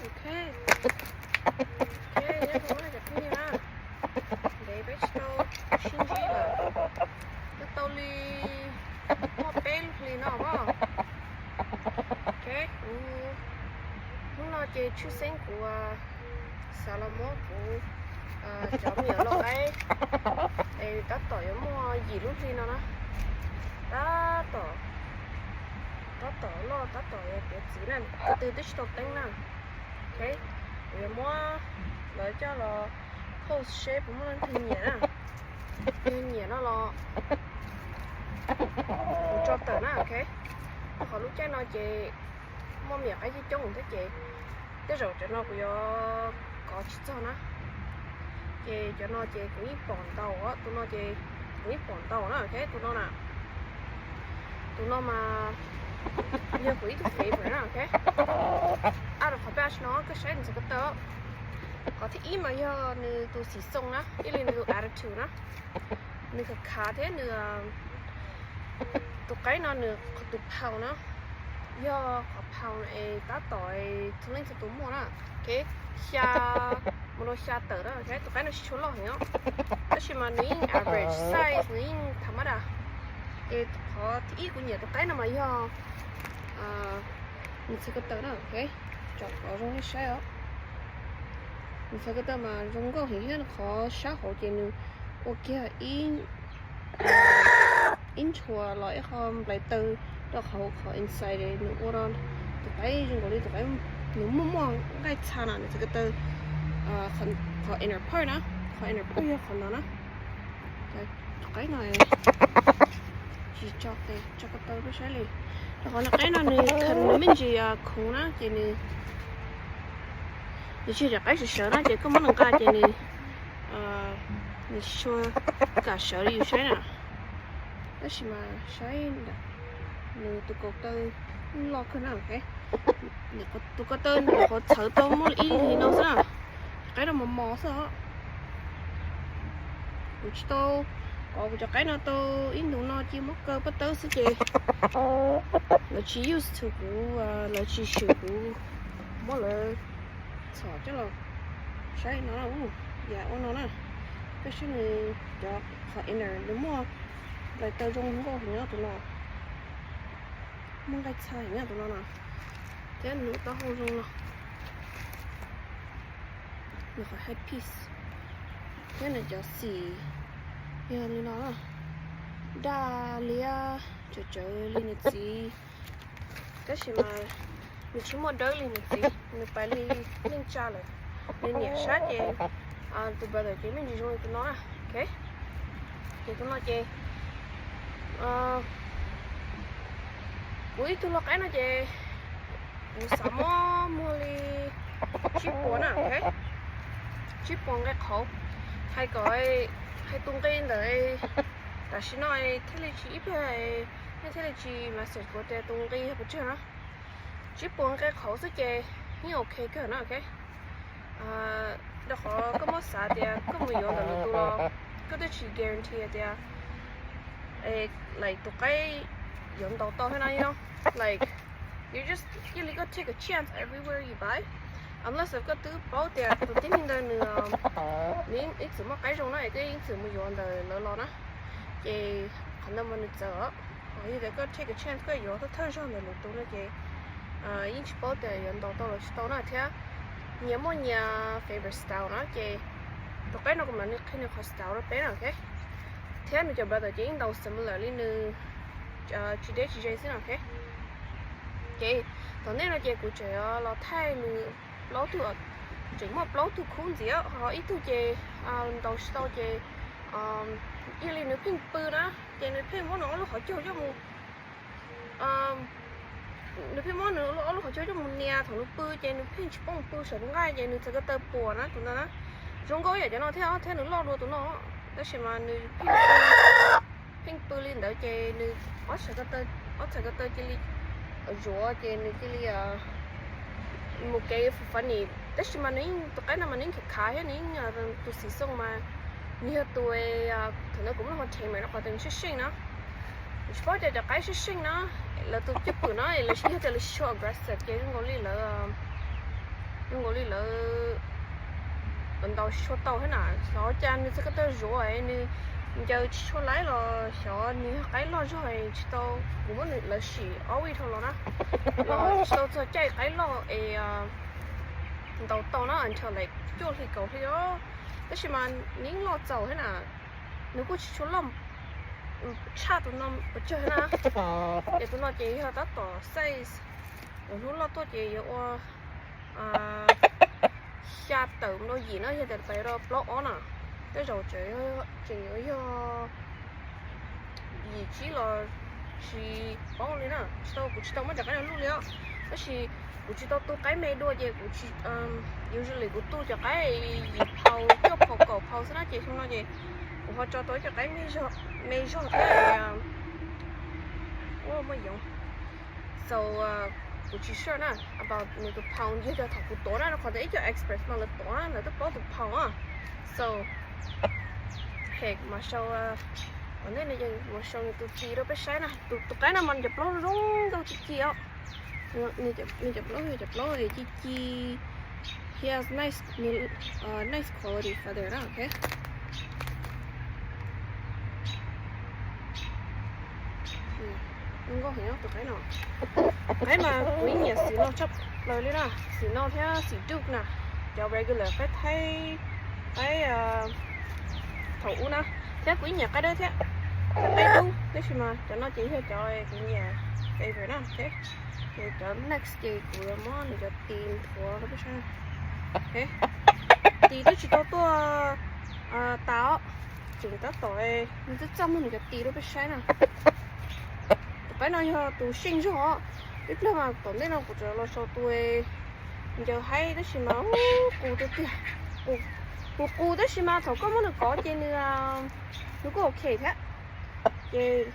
Ok, ok, nyob zoo na cov phooj ywg na, ntev peb tsis tau sib ntsib lawm, twb tau li muaj peb lub hli no os. Ok, kuv hnub no ces tshwj xeeb kuv xav los muab kuv cov me nyuam lau qaib, es tab tom yuav muaj yim lub hli no na, tab tom, tab tom loj tab tom yuav piav txiv na, tus twg twb tsis tau teeb na. Ok, kuv yuav muab lawv coj los post seb puas muaj leej twg nyiam na, leej twg nyiam no los kuv tso tawm na. Ok, rau qhov lub caij no ces muaj me nyuam qaib coob coob thiab ces tej zaum cov no kuv yuav kov tsis txog na. Ces cov no ces kuv yeej pom ntau, tus no ces kuv yeej pom ntau na. Ok, tus no na, tus no mas yog kuv ib tug favorite na. Ok, a rau qhov peb no koj saib nws txog ko taw, qhov thib ib mas yog nws tus xim xoo na, ib li nws tus attitude na, nws khav khav thiab nws, tus qaib no nws qhov tus pound na, yog qhov pound es tab tom txhua leej txhua tus muaj na. Ok, xya, mus rau xya tawm na. Ok, tus qaib no tsis tshua loj heev os, tab sis mas nws yeej average size, nws yeej tha mab dam. Ces qhov thib ib kuv nyiam tus qaib no mas yog nws txog ko taw na. Ok, tso qhov zoo li saib os. Nws txog ko taw mas zoo nkauj heev thiab qhov sab hauv ces nws ua kiag ib ntshua los ib qho nplai taw rau qhov, qhov inside nws ua rau tus qaib zoo nkaus li tus qaib, nws muaj muaj nqaij txha na, nws txog ko taw qhov inner part na, qhov inner part yog qhov no na. Tus qaib no tsis tso, tso ko taw peb saib li, rau qhov nws qaib no nws kheev nws me ntsis khoov na ces nws, nws tsis yog cov qaib sawv sawv na, ces koj muab nws nqa ces nws, nws tsis tshua kam sawv li yus saib na. Tab sis mas saib nws tus ko taw loj kawg na. Tus ko taw nws qhuav txhawv tau muaj ib hli no xwb na, qaib no mos mos xwb os. Kuv tsis tau kov kuv cov qaib no tau ib ntus no ces muab kaw pob tawb xwb ces lawv tsis used to kuv, lawv tsis swm kuv muab lawv txhom coj los saib no. Yam ua no na, koj saib nws cov qhov inner nws muaj nplai taw zoo nkauj heev na tus no, muaj nqaij txha heev na tus no na, thiab nws taub hau zoo no, nws qhov headpiece thiab nws cov xim yog li no, daj liab tsawv tsawv li nws txiv. Tab sis mas nws tsis muaj dawb li nws txiv, nws pais li neej tsa lawm. Nws niam sab ces tus brother ces me ntsis zoo li tus no na. Ok, ces tus no ces kuv ib tug lau qaib no ces kuv xav muab muag li tsib puas na. Ok, tsib puas nqe qhauv, hais kom, hais tus nqi ntawd tam sim no thiaj li tsis ib pliag nej thiaj li tsis message kuv tias tus nqi yog pes tsawg na. Tsib puas nqe qhauv xwb ces yeej ok kawg na. Ok, rau qhov koj muab xav tias koj mus yuav ntawm lwm tus los koj twb tsis guarantee tias like tus qaib yuav ntaus tau thiab na. Like you just, cia li koj take a chance everywhere you buy, unless koj twb paub tias tus tib neeg ntawd nws, nws ib txwm muaj qaib zoo na, es koj ib txwm mus yuav ntawm lawv los na, ces qhov ntawd mas nws txawv. Yog tias koj take a chance koj yuav thawj thawj zaug ntawm lwm tus no ces yeej tsis paub tias yuav ntaus tau los tsis tau na. Thiab nyias muaj nyias favorite style na, ces tus qaib no kuv mam li qhia nws qhov style rau peb na. Ok, thiab nws cov brother ces yeej ntaus similar li nws, tsis deb tsis ze xwb na. Ok, ces tom ntej no ces kuv tseem los thaij nws plaub tug, tseem muaj plaub tug khub ntxiv, ho ib tug ces ntaus tsis tau ces yog li nws pheej pw na, ces nws pheej muab nws ob lub qhov cub coj mus, nws pheej muab nws ob lub qhov cub coj mus nias thaum nws pw ces nws pheej tsis poob pw saum lub nqaij ces nws txhais ko taw puas na tus ntawd na. Zoo nkauj ib yam cov no thiab, thiab nws loj dua tus no, tab sis mas nws pheej pheej pw li ntawd ces nws ob txhais ko taw, ob txhais ko taw cia li zuav ces nws cia li mus kev funny. Tab sis mas nws yeej, tus qaib no mas nws yeej khav khav thiab nws yeej, tus xim xoo mas nws yog tus, thaum ntawd kuv muab nws hu tamer rau qhov tias nws seej seej na. Tsis paub tias cov qaib seej seej na, lawv tus cwj pwm na, lawv yog tias lawv tsis tshua aggressive ces zoo nkaus li lawv, zoo lawv ntaus tsis tshua tau thiab na, xyov cas nws txog ko taw zuav nws ncaws tsis tshua laib los xyov nws yog qaib loj zog tsis tau, kuv muab lawv sim ob vij dhau los na, los tsis tau txog caij qaib loj es ntaus tau na until like cuaj hli kaum hli os. Tab sis mas nws yeej loj txaus thiab na, nws kuj tsis tshua loj tshaj tus no pes tsawg na. Ces tus no ces yog tab tom size hnub loj tuaj ces yuav ua xya tawm mus rau yim na, yog tias tawm rau plaub ob na, tej zaum tseem yuav yog yim tsib los tsis paub li na, tsis tau, kuv tsis tau muab cov qaib no luj li os. Tab sis kuv tsis tau tu qaib me dua ces kuv tsis, usually kuv tu cov qaib yim phau cuaj phau kaum phau xwb na, ces xyoo no ces kuv ho tso tau ib co qaib me zog thiab. Muaj yoov, so kuv tsis sure na about nws tus phau, yog tias thaum kuv tuav na, rau qhov tias ib co expert mas lawv tuav na lawv twb paub tus phau na. So mas sau, ntej no ces mas sau nws tus tis rau peb saib na, tus qaib no mas nws cov plaub zoo nkauj ci ci os. Nws cov plaub, cov plaub ci ci, he has nice, nice quality feather na, ok. Zoo nkauj heev tus qaib no. Qaib mas kuv yeej nyiam xim no tshaj plaws li na, xim no thiab xim duke na, cov regular qaib thaib, qaib thaum ub na, thiab kuv yeej nyiam qaib dawb thiab, qaib dub, tab sis mas cov no ces yog cov kuv nyiam favorite na, ok. Ces cov next ces kuv yuav muab nws cov tis nthuav rau peb saib. Tis twb tsis tau tuaj tas os, tseem tab tom, nws twb txaj muag nws cov tis rau peb saib na. Tus qaib no yog tus seej zog os, ib pliag mas tom ntej no kuv tseem los sau tus ncaws haib tab sis mas qus tiag tiag, qus qus tab sis mas thaum koj muab nws kov ces nws, nws kuj ok thiab. Ces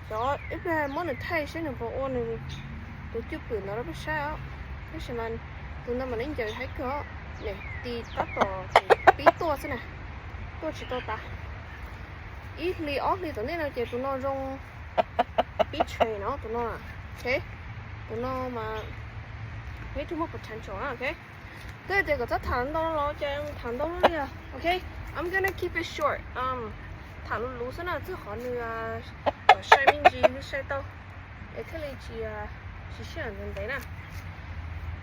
cov ib pliag muab nws thaij saib nws puas ua nws tus cwj pwm ntawd rau peb saib os. Tab sis mas tus ntawd mas nws ncaws haib kawg os, tis tab tom pib tuaj xwb na, tuaj tsis tau tas. Ib hlis ob hlis tom ntej no ces tus no zoo pib tshem no tus no, ok. Tus no mas peb twb muaj potential na, ok. Twb tias kom txhob tham ntau los ces tham ntau li, ok. I'm gonna keep it short. Tham luv luv xwb na, txog qhov nws kom sai me ntsis nws sai tau es thiaj li tsis, tsis sij hawm ntev ntev na.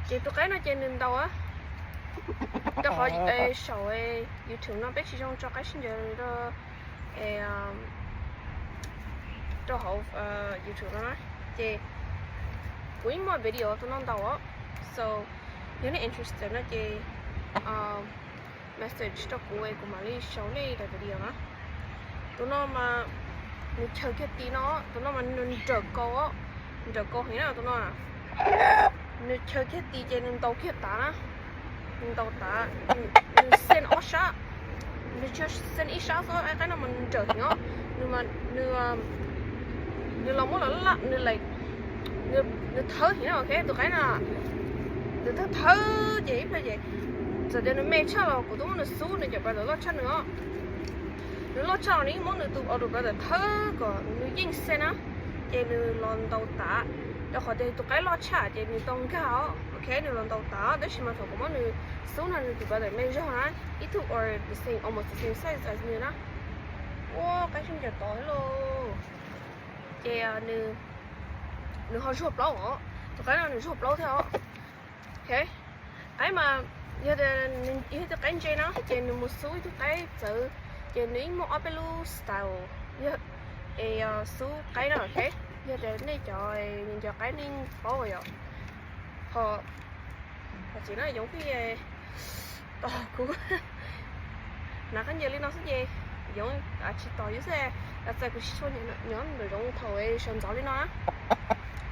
Ces tus qaib no ces nws ntaus rau qhov saum YouTube no peb tsis zoo tso qaib sib ncaws rau hauv YouTube no na. Ces kuv yeej muaj video tus no ntaus os, so yog nej interested no ces message rau kuv es kuv mam li show nej daim video na. Tus no mas nws chaw kiag tis no, tus no mas nws nrawm kaus, nrawm kaus heev na tus no. Nws chaw kiag tis ces nws ntaus kiag tav na, nws ntaus tav, nws xen ob sab, nws tsis xen ib sab xwb, qaib no mas nws nrawm heev os. Nws, nws los muab los laj, nws thawb heev na, ok, tus qaib no nws thawb thawb ces ib pliag ces txawm tias nws me tshaj los kuv twb muab nws xub, nws cov brother loj tshaj nws os. Nws loj tshaj los nws yeej muab nws tus older brother thawb kom nws yeej xen na, ces nws los ntaus tav. Rau qhov tias tus qaib loj tshaj ces nws tau nkag os, ok, nws los ntaus tav, tab sis mas thaum kuv muab nws xub no nws tus brother me zog na, ib tug or the same, almost the same size as nws na. Ua qaib sib ncaws tod thiab lauj. Ces nws ho zuag plaub os, tus qaib no nws zuag plaub thiab os. Ok, qaib mas yog tias yog ib tug qaib ntse na ces nws mus xub ib tug qaib txawv, ces nws yeej muaj ob peb lub style es xub qaib na, ok. Yog tias nej cov ncaws qaib nej paub yom. Ho, ho txiv no yoov pheej tos kuv hnav khaub ncaws li no xwb ces yoov tsis tos yus xwb. Txawm kuv tsis tshua nyob nraum zoov thaum sawv ntxov li no na,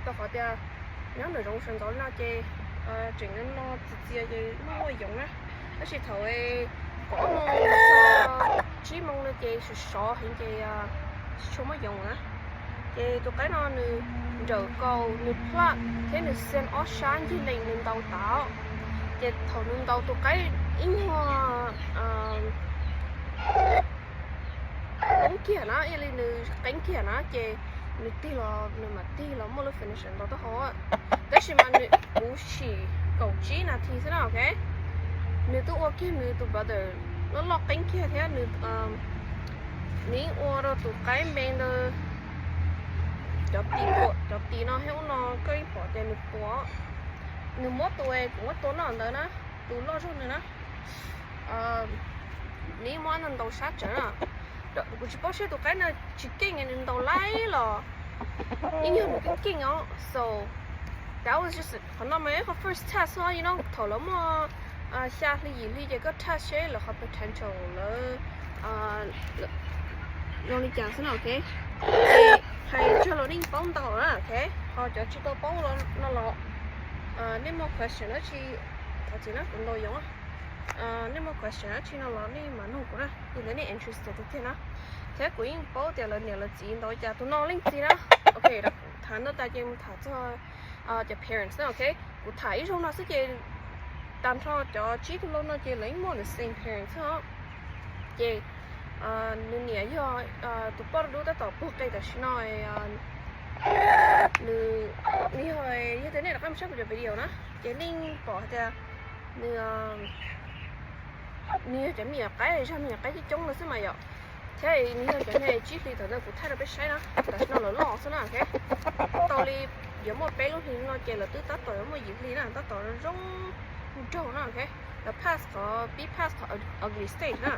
rau qhov tias nyob nraum zoov sawv ntxov li no ces tseem no txias txias ces muaj muaj yoov na. Tab sis thaum kaum ob moos txog tsib moos no ces sov sov heev ces tsis tshua muaj yoov na. Ces tus qaib no nws nrawm kaus, nws plaj thiab nws xen ob sab ncig lees nws ntaus tav. Ces thaum nws ntaus tus qaib ib nyuag qeeb kiag na, ib yam li nws qeeb kiag na ces nws tig los nws mam tig los muaj lub finish ntaus taub hau. Tab sis mas kuv sim kaum tsib nas this xwb na, ok. Nws twb ua kiag nws tus brother loj loj qeeb kiag thiab nws, nws yeej ua rau tus qaib npe ntawd cov tis, cov tis no thiab ub no koj yeej pom tias nws puas, nws muab tus kuv muab tua noj ntawd na, tus loj zog nws na, nws yeej muab ntaus sab tsawv na. Kuv tsis paub seb tus qaib no tsis keej nws ntaus laib los yeej yog nws keej keej os. So that was just qhov no mas ib qho first test xwb, you know, thaum lawv muaj xya hli yim hli ces koj test seb lawv qhov potential lawv zoo li cas xwb na, ok. Ces hais txog los nej paub ntau na, ok. Ho cov tsis tau paub no los nej muaj question dab tsi, thov txim na kuv ntaus yoov, nej muaj question dab tsi no los nej mam nug kuv na, yog li nej interested tiag tiag na. Thiab kuv yeej paub tias lawv niam lawv txiv ntaus li cas. Tus no leej txiv na, ok, tham ntau tas ces mus tham txog cov parents na, ok. Kuv tham ib zaug no xwb ces tag nrho cov tsib tug lau no ces lawv yeej muaj the same parents xwb os. Ces nws niam yog tus poj dub tab tom puag qe tam sim no, nws, nws yog, yog tias nej rov qab mus saib kuv cov video na ces nej pom hais tias nws, nws yog cov me nyuam qaib, zaj me nyuam qaib coob coob no xwb mas yom. Thiab nws yog cov niag tsib hli thaum ntawd kuv thaij rau peb saib na, tam sim no lawv loj xwb na, ok. Tau li yuav muaj peb lub hli no ces lawv twb tab tom yuav muaj yim hli na, tab tom zoo nraug na, ok. Lawv pass qhov, pib pass qhov ugly stage na.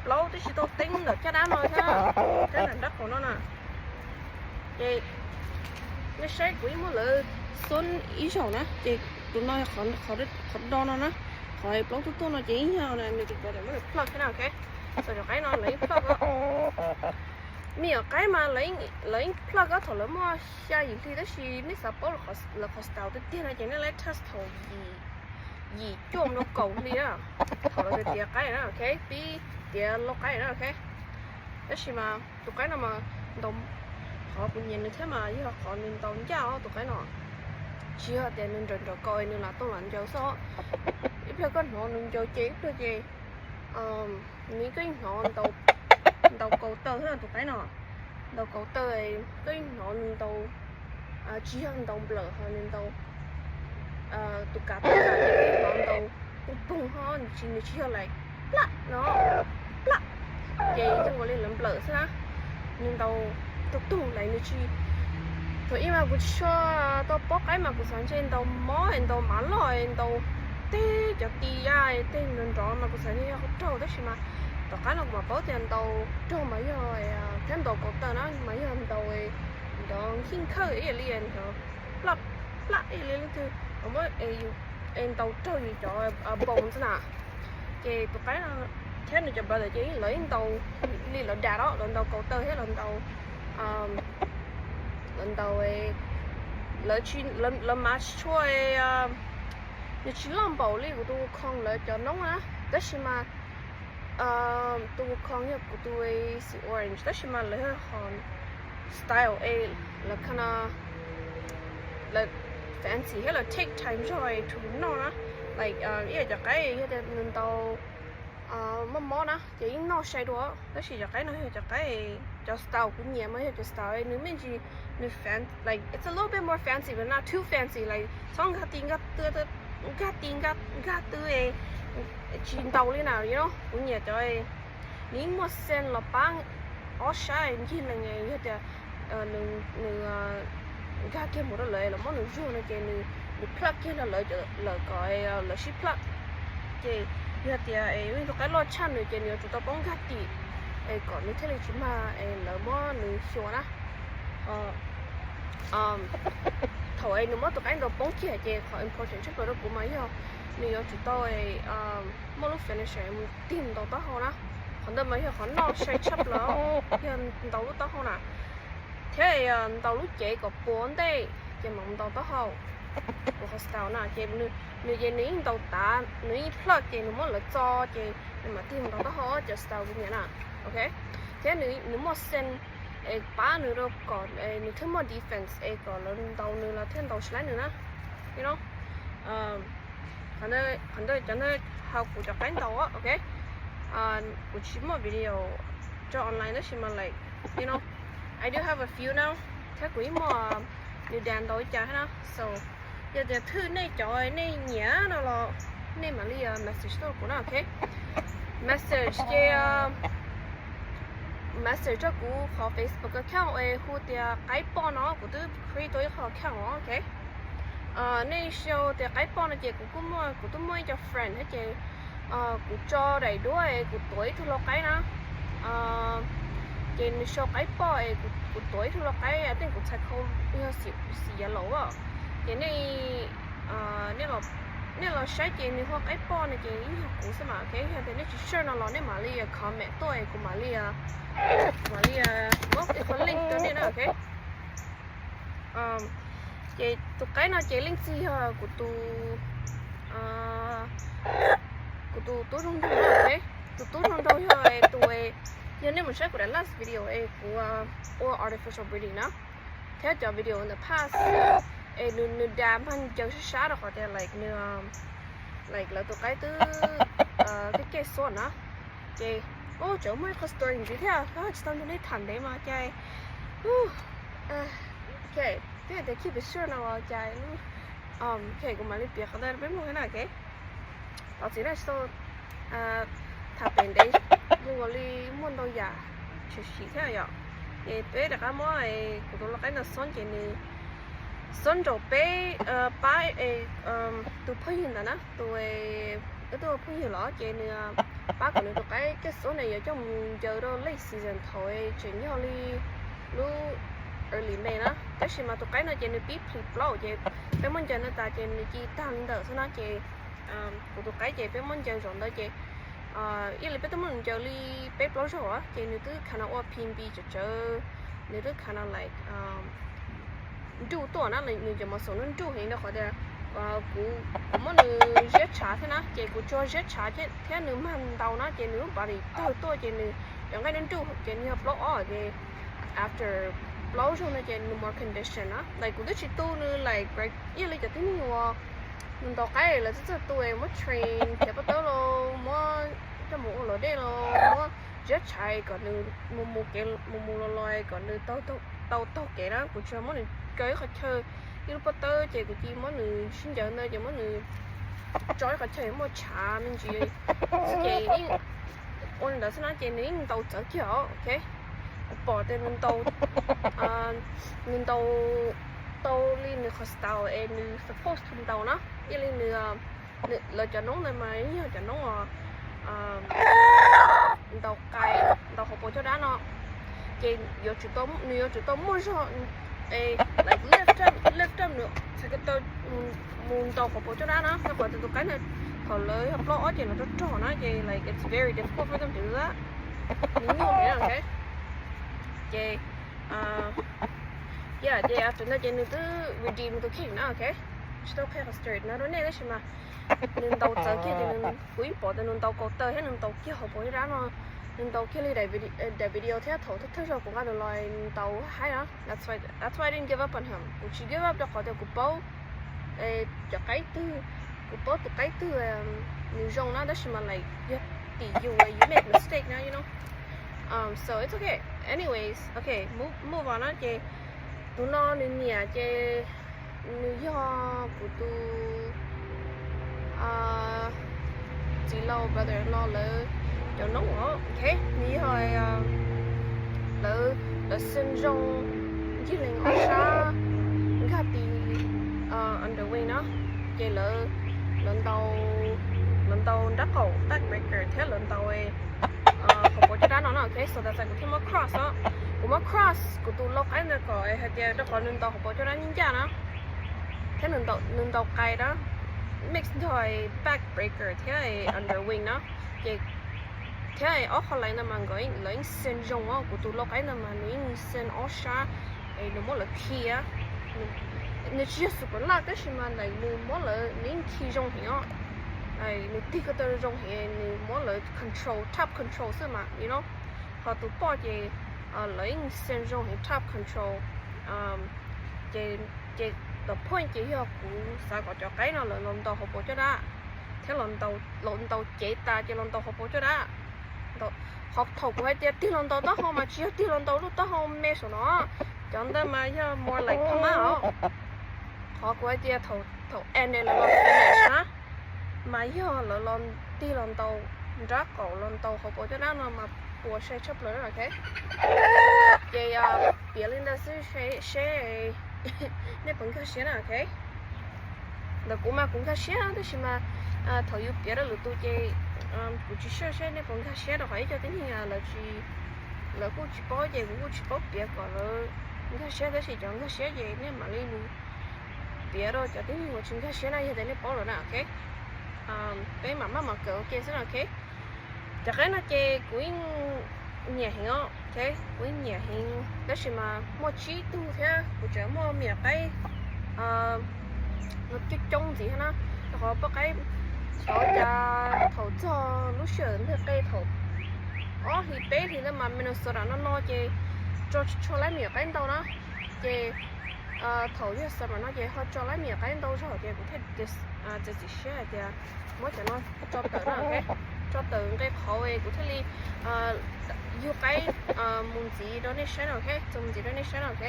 Plaub twb tsis tau teeb ntawm caj dab no thiab, caj dab nram nraub qaum no na. Ces nej saib kuv yeej muab lawv xub ib zaug na, ces tus no qhov do no na, qhov plaub tuaj tuaj no ces yeej yog nws tus brother muab nws plug na, ok. Cov qaib no lawv yeej plug, me nyuam qaib mas lawv yeej plug thaum lawv muaj xya yim hli, tab sis nej xav paub lawv qhov style tiag tiag no ces nej laj test thaum yim cuaj mus rau kaum hli na, thaum lawv tiav qaib na, ok, pib tiav lau qaib na, ok. Tab sis mas tus qaib no mas ntaus, qhov kuv nyiam nws thiab mas yog qhov nws ntaus ncaj os tus qaib no. Tsis yog tias nws nrawm nrawm kaus nws lam tau lam ncaws xwb. Ib pliag koj hnov nws ncaws ces ib pliag ces nws koj yeej hnov ntaus kaus taw thiab tus qaib no. Ntaus kaus taw, koj yeej hnov nws ntaus, tsis yog ntaus nplawm ho nws ntaus tus kav taw, koj yeej hnov ntaus poog poog ho nws tsis, nws tsis yog lais plab no, plab, ces zoo ua li lawv nplawm xwb na. Nws ntaus tug tug lais nws tsis, thaum ib mas kuv tsis tshua tau paub qaib mas kuv xav ntshe ntaus mob es ntaus mav loj es ntaus tej cov tis ya tej nrov nrov mas kuv xav ntshe yog qhov raug, tab sis mas tom qab no kuv mam paub tias ntaus raug mas yog, thiab ntaus kaus taw na mas yog ntaus nrov nkheej khawj ib yam li nrov plab plab ib yam li leej twg muab es ntaus raug yus cov bones na. Ces tus qaib no thiab nws cov brother ces lawv yeej ntaus li lawv dad os, lawv ntaus kaus taw thiab lawv ntaus, lawv ntaus, lawv mav tsis tshua, nws tsis loj npaum li kuv tus khoo lawv cov noob na, tab sis mas tus khoo yog kuv tus xim orange tab sis mas lawv yog ho style es lawv kind of, lawv fancy thiab lawv take time zog to noj na. Like ib yam cov qaib yog tias nws ntaus mob mob na ces yeej noj sai dua, tab sis cov qaib no yog cov qaib, cov style kuv nyiam mas yog cov style nws me ntsis, nws fan, like it's a little bit more fancy but not too fancy, like txhob nkag ti nkag tw, nkag ti nkag tw tsis ntaus li na, you know. Kuv nyiam cov nws yeej muaj scent los pab ob sab ncig lees, yog tias nws nkag kiag mus rau lawv los muab nws zuag no ces nws plug kiag rau lawv, lawv kom lawv sib plug. Ces yog tias tus qaib loj tshaj nws ces nws yuav tsum tau poob nkag tim es kom nws thiaj li tsis mag es lawv muab nws xyuas na. Thaum es nws muab tus qaib ntaus poob kiag ces qhov important tshaj plaws rau kuv mas yog nws yuav tsum tau muaj lub finisher mus tig ntaus taub hau na. Qhov ntawd mas yog qhov noj sai tshaj plaws, yog ntaus lub taub hau na, thiab ntaus lub cev kom puas ntej ces mam ntaus taub hau. Kuv qhov style na ces nws ces nws yeej ntaus tav, nws yeej plug ces nws muab lawv txo ces nws mam tig ntaus taub hau, cov style kuv nyiam na, ok. Thiab nws muaj scent es pab nws rau kom nws thiaj muaj defense es kom lawv ntaus nws los thiaj ntaus tsis laib nws na, you know. Qhov ntawd cov ntawd hauv kuv cov qaib ntaus, ok. Kuv tsis muaj video tso online tab sis mas like, you know, I do have a few now, thiab kuv yeej muaj nws dad ntaus ib co thiab na, so Yog tias thwj nej cov nej nyiam no los nej mam li message tuaj kuv na, ok? Message ces message rau kuv qhov Facebook account es hu tias Qaib Poj no, kuv twb create tau ib qho account, ok? Nej sau tias Qaib Poj no ces kuv kuj muaj, kuv twb muaj ib co friend thiab ces kuv tso daim duab es kuv tuav ib tug lau qaib na. Ces nws sau Qaib Poj es kuv tuav ib tug lau qaib, I think kuv txhais khau yog xim yellow as. Ces nej los saib ces nws hu Qaib Poj no ces yeej yog kuv xwb mas, ok? Yog tias nej tsis sure no los nej mam li comment tuaj es kuv mam li, kuv mam li muab ib qho link rau nej na, ok? Ces tus qaib no ces leej txiv yog kuv tus, kuv tus tub zoo nraug, tus tub zoo nraug yog tus, yog nej mus saib kuv daim last video es kuv ua artificial breeding na, thiab cov video in the past es nws da mag ncaws sab sab rau qhov tias like nws, like lawv tus qaib twb kev kev xuab na. Ces ua tseem muaj ib qho story ntxiv thiab, tsis tau nrog nej tham ntev mas cai. Ok, twb tias keep it short no los cai. Ok, kuv mam li piav qhov ntawd peb mloog na, ok? Thov txim na tsis tau tham pem ntev, zoo li muaj ntau yam tshwm sim thiab yom. Ces peb rov qab muab kuv tus lau qaib ntawd xob ces nws xob nraum peb, pab tus phooj ywg ntawd na, tus, wb twb ua phooj ywg los ces nws pab kom nws tus qaib kev xuab ntawd yuav coj mus ncaws rau late season thaum tseem yog li lub early May na. Tab sis mas tus qaib no ces nws pib plhis plaub ces peb muab ncaws no tas ces nws ci tag li ntawm xwb na ces kuv tus qaib ces peb muab ncaws zaum ntawd ces ib li peb twb muab nws ncaws li peb plaub zaug ces nws twb kinda ua phi npi tsawv tsawv, nws twb kinda like nruj tuaj na, nws cov muscle nruj nruj heev rau qhov tias kuv, kuv muab nws ziab tshav thiab na ces kuv tsuas ziab tshav thiab nws mag ntau na ces nws lub body tawg tuaj ces nws cov nqaij nruj nruj ces nws yog plaub ob ces after plaub zaug no ces nws more condition na. Like kuv twb tsis tu nws like ib yam li cov tib neeg uas nws ntaus qaib lawv txawj txawj tu es muab train khiav pob tawb los muab coj mus ua luam dej los muab ziab tshav kom nws mus mus kev mus mus los los kom nws tau taug kev na. Kuv tsuas muab nws kaw ib qhov chaw, ib lub pob tawb ces kuv cia muab nws sib ncaws ntawd ces muab nws tso ib qhov chaw muaj tshav me ntsis xwb ces ua li ntawd xwb na ces nws yeej ntaus txawv kiag os, ok. Kuv pom tias nws ntaus, nws ntaus tau li nws qhov style es nws supposed to ntaus na, ib li nws, lawv cov noob ntawd mas yeej yog cov noob uas ntaus qais, ntaus hauv paus caj dab no, ces yuav tsum tau, nws yuav tsum tau muaj zog es like lift up, lift up nws txhais ko taw mus ntaus hauv paus caj dab na, rau qhov tias tus qaib ntawd thaum lawv yog plaub ob ces lawv rog rog na ces like it's very difficult for them to do that. Nws nyuaj heev, ok. Ces yeah, ces after ntawd ces nws twb redeem nws tus case na, ok. Tsis tau qhia qhov story no rau nej tab sis mas nws ntaus txawv kiag ces kuv yeej pom tias nws ntaus kaum taw thiab nws ntaus kiag hauv paus caj dab no, nws ntaus kiag li daim video thiab thaum thawj thawj zaug kuv nqa nws los ntaus haib na. That's why I didn't give up on him. Kuv tsis give up rau qhov tias kuv paub, cov qaib twg, kuv paub tus qaib twg nws zoo na, tab sis mas like yog tim yus, you make mistake na, you know. So it's okay. Anyways, okay, move on na ces tus no nws niam ces nws yog kuv tus txiv laus brother-in-law lawv cov noob, ok. Nws yog lawv, lawv xeej zoo ncig lees ob sab nkag ti underwing na, ces lawv, lawv ntaus, lawv ntaus nrab qaum backbreaker thiab lawv ntaus hauv paus caj dab no na, ok. So that's why kuv thiaj muab cross os. Kuv muab cross kuv tus lau qaib ntawd kom hais tias rau qhov nws ntaus hauv paus caj dab ncaj ncaj na, thiab nws ntaus qais na, mix nrog backbreaker thiab underwing na, ces thiab ob qho lais ntawd mas nkawd, lawv yeej xeej zoo os. Kuv tus lau qaib ntawd mas nws yeej xeej ob sab es nws muab lawv khi, nws tsis yog super large tab sis mas nws muab lawv, nws yeej khi zoo heev os. Nws tig ko taw zoo heev, nws muab lawv control, top control xwb mas, you know. Ho tus poj ces lawv yeej xeej zoo heev, top control. Ces, ces the point ces yog kuv xav kom cov qaib no lawv los ntaus hauv paus caj dab thiab los ntaus cev tas ces los ntaus hauv paus caj dab. Qhov thaum kuv hais tias tig los ntaus taub hau mas tsis yog tig los ntaus lub taub hau me saum no, cov ntawd mas yog more like phab mab os. Qhov kuv hais tias thaum Thaum end lawv los finish na, mas yog lawv los tig los ntaus nrab qaum los ntaus hauv paus caj dab no mas puas sai tshaj plaws na, ok. Ces piav li ntawd xwb seb nej puas nkag siab na, ok. Ntawm kuv mas kuv nkag siab tab sis mas thaum yus piav rau lwm tus ces kuv tsis sure seb nej puas nkag siab rau qhov ib co tib neeg lawv tsis, lawv kuj tsis paub ces kuv kuj tsis paub piav kom lawv nkag siab, tab sis cov nkag siab ces nej mam li mus piav rau cov tib neeg uas tsis nkag siab na, yog tias nej paub lawm na, ok. Peb mam maj mam kawm ua ke xwb na, ok. Cov qaib no ces kuv yeej nyiam heev os, ok, kuv yeej nyiam heev tab sis mas muaj tsib tug thiab kuv tseem muaj me nyuam qaib coob coob ntxiv thiab na, rau qhov poj qaib xyov cas thaum txog lub sij hawm nteg qe thaum ob hlis peb hlis ntawd mas Minnesota no no ces tso tsis tshua laib me nyuam qaib ntau na, ces thaum yog summer no ces ho tso laib me nyuam qaib ntau zog ces kuv thiaj txiav txim siab hais tias muab cov no tso tawm na, ok, tso tawm nqe qhauv es kuv thiaj li yug qaib mus ntxiv rau nej saib na, ok, tso mus ntxiv rau nej saib na, ok.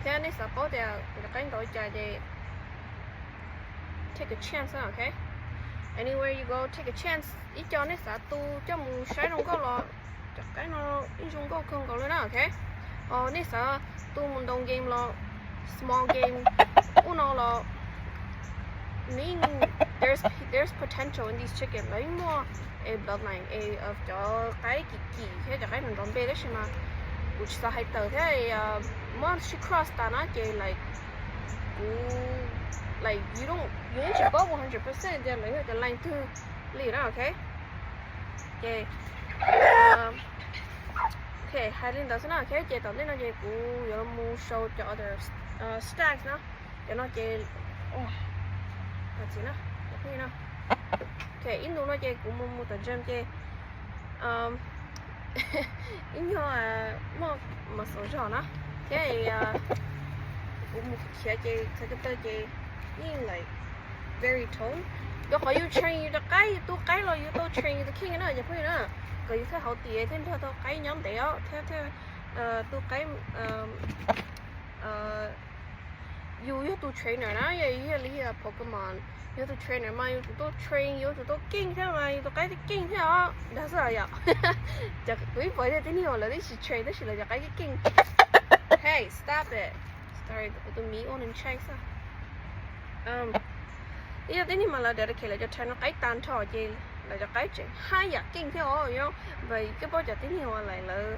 Thiab nej xav paub tias cov qaib ntau li cas ces take a chance, ok. Anywhere you go, take a chance. Ib co nej xav tu coj mus saib zoo nkauj los cov qaib no yeej zoo nkauj kawg nkaus li na, ok. Ho nej xav tu mus ntaus game los small game ub no los nws yeej, there's potential in these chickens, lawv yeej muaj a bloodline cov qaib kim kim thiab cov qaib nrov npe tab sis mas kuv tsis xav hais tawm thiab muab sib cross tas na ces like kuv like yus yeej tsis paub one hundred percent tias lawv yog cov line twg li na, ok. Ces ok, hais li ntawd xwb na, ok. Ces tom ntej no ces kuv yuav mus show cov other stacks na. Cov no ces txiv na, ok, ib ntus no ces kuv mus mus tom gym ces ib nyuag muaj muscle zog na, thiab kuv mus khiav ces txhais ko taw ces yeej like very tone. Rau qhov yus train yus cov qaib, yus tu qaib los yus tau train yus tus kheej na cov phooj ywg na, kom yus thiaj hauv tim thiaj nrog tau qaib nyob ntev os thiab thiaj tu qaib. Yus yog tus trainer na, yog yus yog li Pokemon, yus tus trainer mas yus tsum tau train, yus tsum tau keej thiab mas yus tus qaib thiaj keej thiab os, ntag xwb yom. Kuv ib puas yog tib neeg uas lawv twb tsis train tab sis lawv cov qaib keej keej. Hey, stop it. Sorry, kuv tus miv ua nws ntshai xwb. Ib yog tib neeg mas lawv dedicate lawv cov trainer qaib tag nrho ces lawv cov qaib tseem haj yam keej thiab os, yog, but koj paub cov tib neeg uas lawv,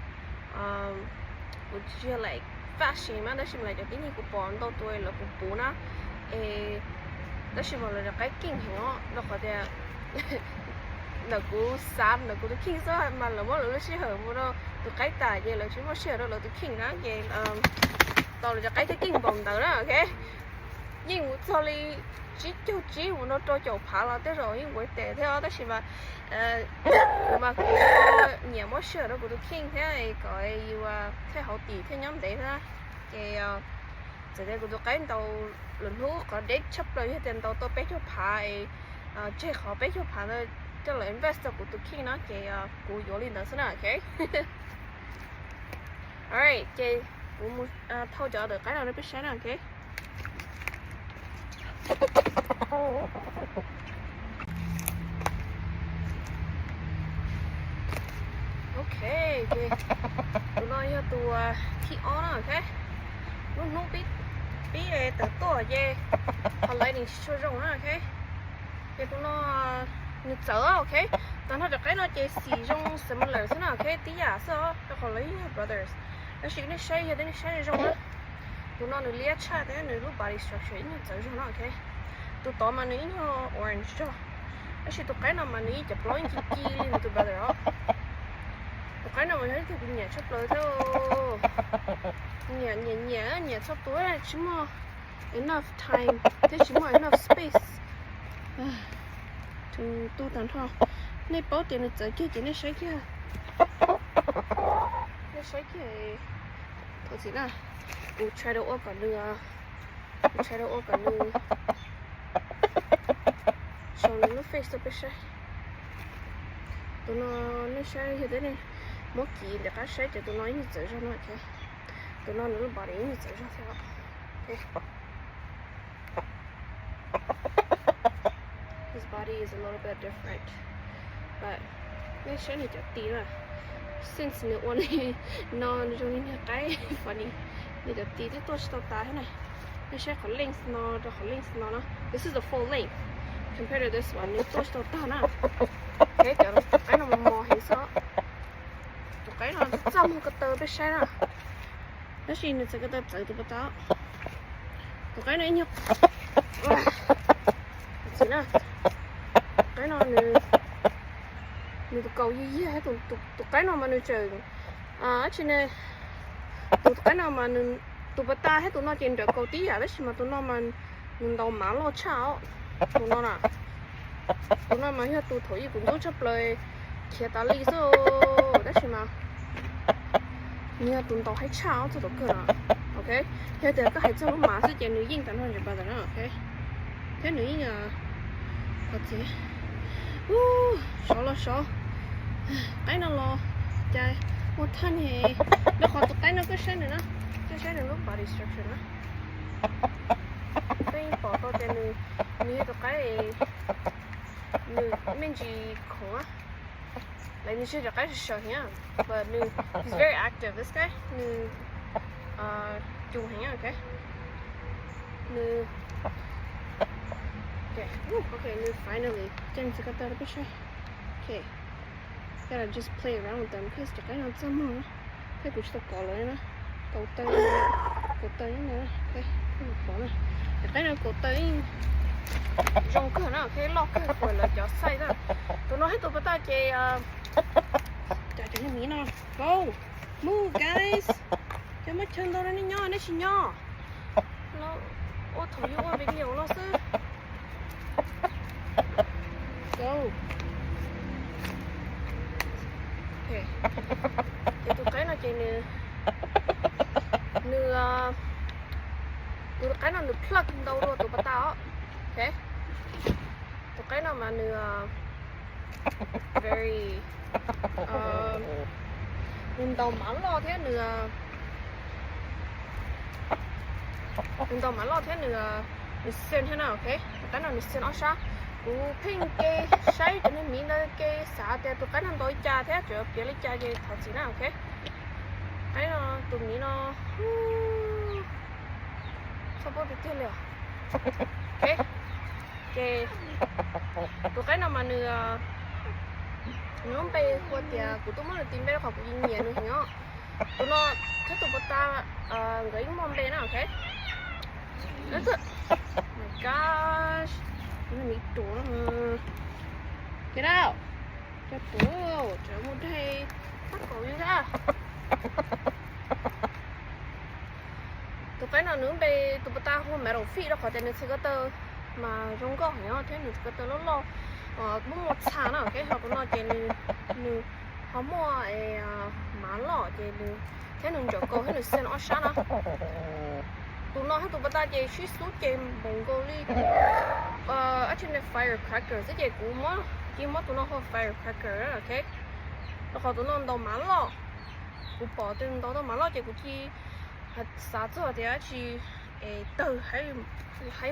kuv tsis yog like fashion mas tab sis mas lawv cov tib neeg kuv pom ntau tus lawv puv puv na, es tab sis mas lawv cov qaib keej heev os, rau qhov tias ntawm kuv xav ntawm kuv tus kheej xwb mas lawv muab lawv lub sij hawm mus rau tus qaib tas ces lawv tsis muaj sij hawm rau lawv tus kheej na ces tau lawv cov qaib thiaj keej npaum ntawd na, ok. Yeej mus txog li tsib caug tsib mus rau rau caum phav los tej zaum yeej worth it thiab os, tab sis mas kuv mas kuv nyiam muab sij hawm rau kuv tus kheej thiab kom yus thiaj hauv tim thiaj nyob ntev thiab. Ces txawm tias kuv tus qaib ntaus lwm hnub qhov deb tshaj plaws yog tias ntaus tau peb caug phav es tseg qhov peb caug phav ntawd coj los invest rau kuv tus kheej no ces kuv yuav li ntawd xwb na, ok. Alright, ces kuv mus thauj cov ntawm qaib no rau peb saib na, ok. Ok, ces tus no yog tus thib ob na, ok. Lub hnub pib tawm tuaj ces qhov lighting tsis tshua zoo na, ok. Ces tus no nws txawv, ok. Tag nrho cov qaib no ces xim zoo similar xwb na, ok, tib yam xwb os, rau qhov lawv yeej yog brothers. Tab sis nej saib yog tias nej saib zoo na, tus no nws liab tshaj thiab nws lub body structure ib nyuag txawv zog no, ok. Tus tod mas nws ib nyuag orange zog, tab sis tus qaib no mas nws ib cov plaub yeej ci ci li nws tus brother os. Tus qaib no mas yog ib tug kuv nyiam tshaj plaws thiab. Nyiam nyiam nyiam nyiam txhua tus, tsis muaj enough time thiab tsis muaj enough space. Tus tu tag nrho, nej paub tias nws txawv kiag ces nej saib kiag, nej saib kiag. Thov txim na, kuv try rau ua kom nws, kuv try rau ua kom nws show nws lub face rau peb saib. Tus no nej saib yog tias nej muab kiv nram qab saib ces tus no ib nyuag txawv zog no, tus no nws lub body ib nyuag txawv zog thiab. His body is a little bit different, but nej saib nws cov tis na, since nws ua li no nws zoo li niag qaib funny. Nws cov tis twb tuaj tsis tau tas thiab na. Nej saib qhov length no rau qhov length no na, this is the full length compared to this one, nws tuaj tsis tau tag na. Cov qaib no mos mos heev xwb. Tus qaib no txaj muag ko taw peb saib na. Tab sis nws txawv ko taw txawv tus pas tas. Tus qaib no ib nyuag txiv na. Qaib no nws, nws tus kaus yig yig thiab. Tus qaib no mas nws tseem, dab tsi ne, tus qaib no mas nws, tus pas tas thiab tus no ces nrawm kaus tib yam tab sis mas tus no mas nws ntaus mav loj tshaj os. Tus no na, tus no mas yog tus thaum ub kuv ntxub tshaj plaws khiav tas li xwb, tab sis mas nws yog tus ntaus haib tshaj ob txog tus kawg no. Ok, yog tias koj hais txog lub mav xwb ces nws yeej tas no ntawm pas tas na, ok. Thiab nws yeej qhov txiv, sov los sov, qaib no los cas ua thaj ne. Rau qhov tus qaib no koj saib nws na, koj saib nws lub body structure na. Koj yeej pom tau tias nws, nws yog tus qaib, nws me ntsis khoom, nws yog cov qaib sawv heev, but nws, he's very active, this guy, nws cum heev, ok. Nws, ok, nws finally, ceeb tsis ko taw peb saib. Ok, gotta just play around with them, cause cov qaib no txaj muag na. Thiab kuv tsis tau kov lawv na. Kaus taw, kaus taw, pov na. Cov qaib no kaus taw zoo kawg na, loj kawg kuas lawv cov size na. Tus no thiab tus pas tas ces, cov, cov miv no, go, move guys. Cov muaj chaw ntau rau nej nyob, nej tsis nyob. Ua thaum yus ua video no xwb. Go. Ok, ces tus qaib no ces nws, nws, tus qaib no nws plug ntau dua tus pas tas os. Ok, tus qaib no mas nws very, nws ntaus mav loj thiab nws, nws ntaus mav loj thiab nws, nws xees thiab na, ok. Tus qaib no nws xees ob sab. Kuv pheej ke saib cov niag miv ntawd ke xav tias tus qaib no ntaus li cas thiab tseem piav li cas ces thov txim na, ok. Qaib no, tus miv no, txhob paub tiag tiag li os. Ok, ces tus qaib no mas nws, nws lub npe hu tias, kuv twb muab nws tis npe rau qhov kuv nyiam nws heev os. Tus no thiab tus pas tas nkawd yeej muaj npe na, ok. My gosh, miv ruam no. Get out. Cov ruam, tseem mus daig tab kaum li thiab. Tus qaib no nws lub npe, tus pas tas hu Metal Feet rau qhov tias nws txhais ko taw mas zoo nkauj heev thiab nws txhais ko taw loj loj, muaj muaj txha na, ok. Ho tus no ces nws ho muaj mav loj ces nws thiab nws nrawm kaus thiab nws xees ob sab na. Tus no thiab tus pas tas ces sib xub ces npaum nkaus li, actually firecracker xwb ces kuv muab, cia muab tus no hu firecracker, ok. Rau qhov tus no ntaus mav loj, kuv pom tus ntaus tau mav loj ces kuv cia xav txog tias dab tsi es tawg haib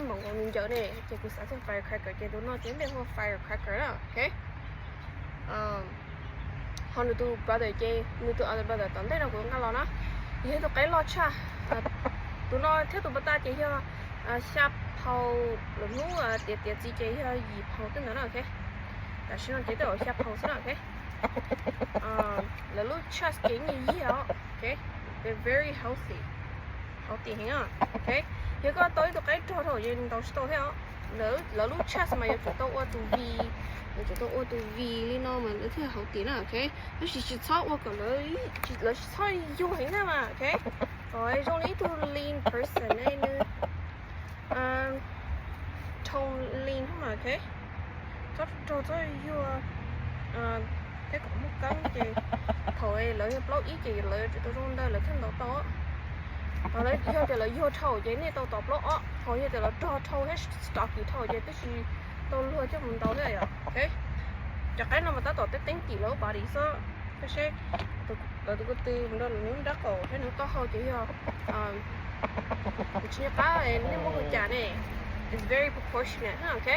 npaum nkaus nws ncaws ne, ces kuv xav txog firecracker ces tus no ces npe hu firecracker na, ok. Ho nws tus brother ces, nws tus other brother tom ntej no kuv nqa los na, yog ib tug qaib loj tshaj. Tus no thiab tus pas tas ces yog xya pound, lwm hnub tiav tiav txiv ces yog yim pound tej ntawd na, ok. Tam sim no ces twb xya pound xwb na, ok. Lawv lub chest ces yeej yig os, ok. They're very healthy, healthy heev, ok. Yog koj tau ib tug qaib rog dhau ces ntaus tsis tau thiab os. Lawv lub chest mas yuav tsum tau ua tus V, yuav tsum tau ua tus V li no mas lawv thiaj healthy na, ok. Tab sis tsis txhob ua kom lawv, lawv tsis txhob yuag heev na mas, ok. Kom zoo li ib tug lean person ne, nws tone lean mas, ok. Txhob rog txhob yuag, thiab kom muaj keeb ces thaum lawv yog plaub ib ces lawv yuav tsum tau zoo ntawd lawv thiaj ntaus tau. Ho lawv yog tias lawv yuag dhau ces nej tau tos plaub ob, ho yog tias lawv rog dhau thiab stocky dhau ces twb tsis tau luag coj mus ntaus thiab yom, ok. Cov qaib no mas tab tom teeb teeb tim lawv body xwb. Koj saib, lawv tus ko tw mus rau lawv lub nrab qaum thiab nws taub hau ces yog, tsis nco qab nej muab hu cas ne, it's very proportionate, ok.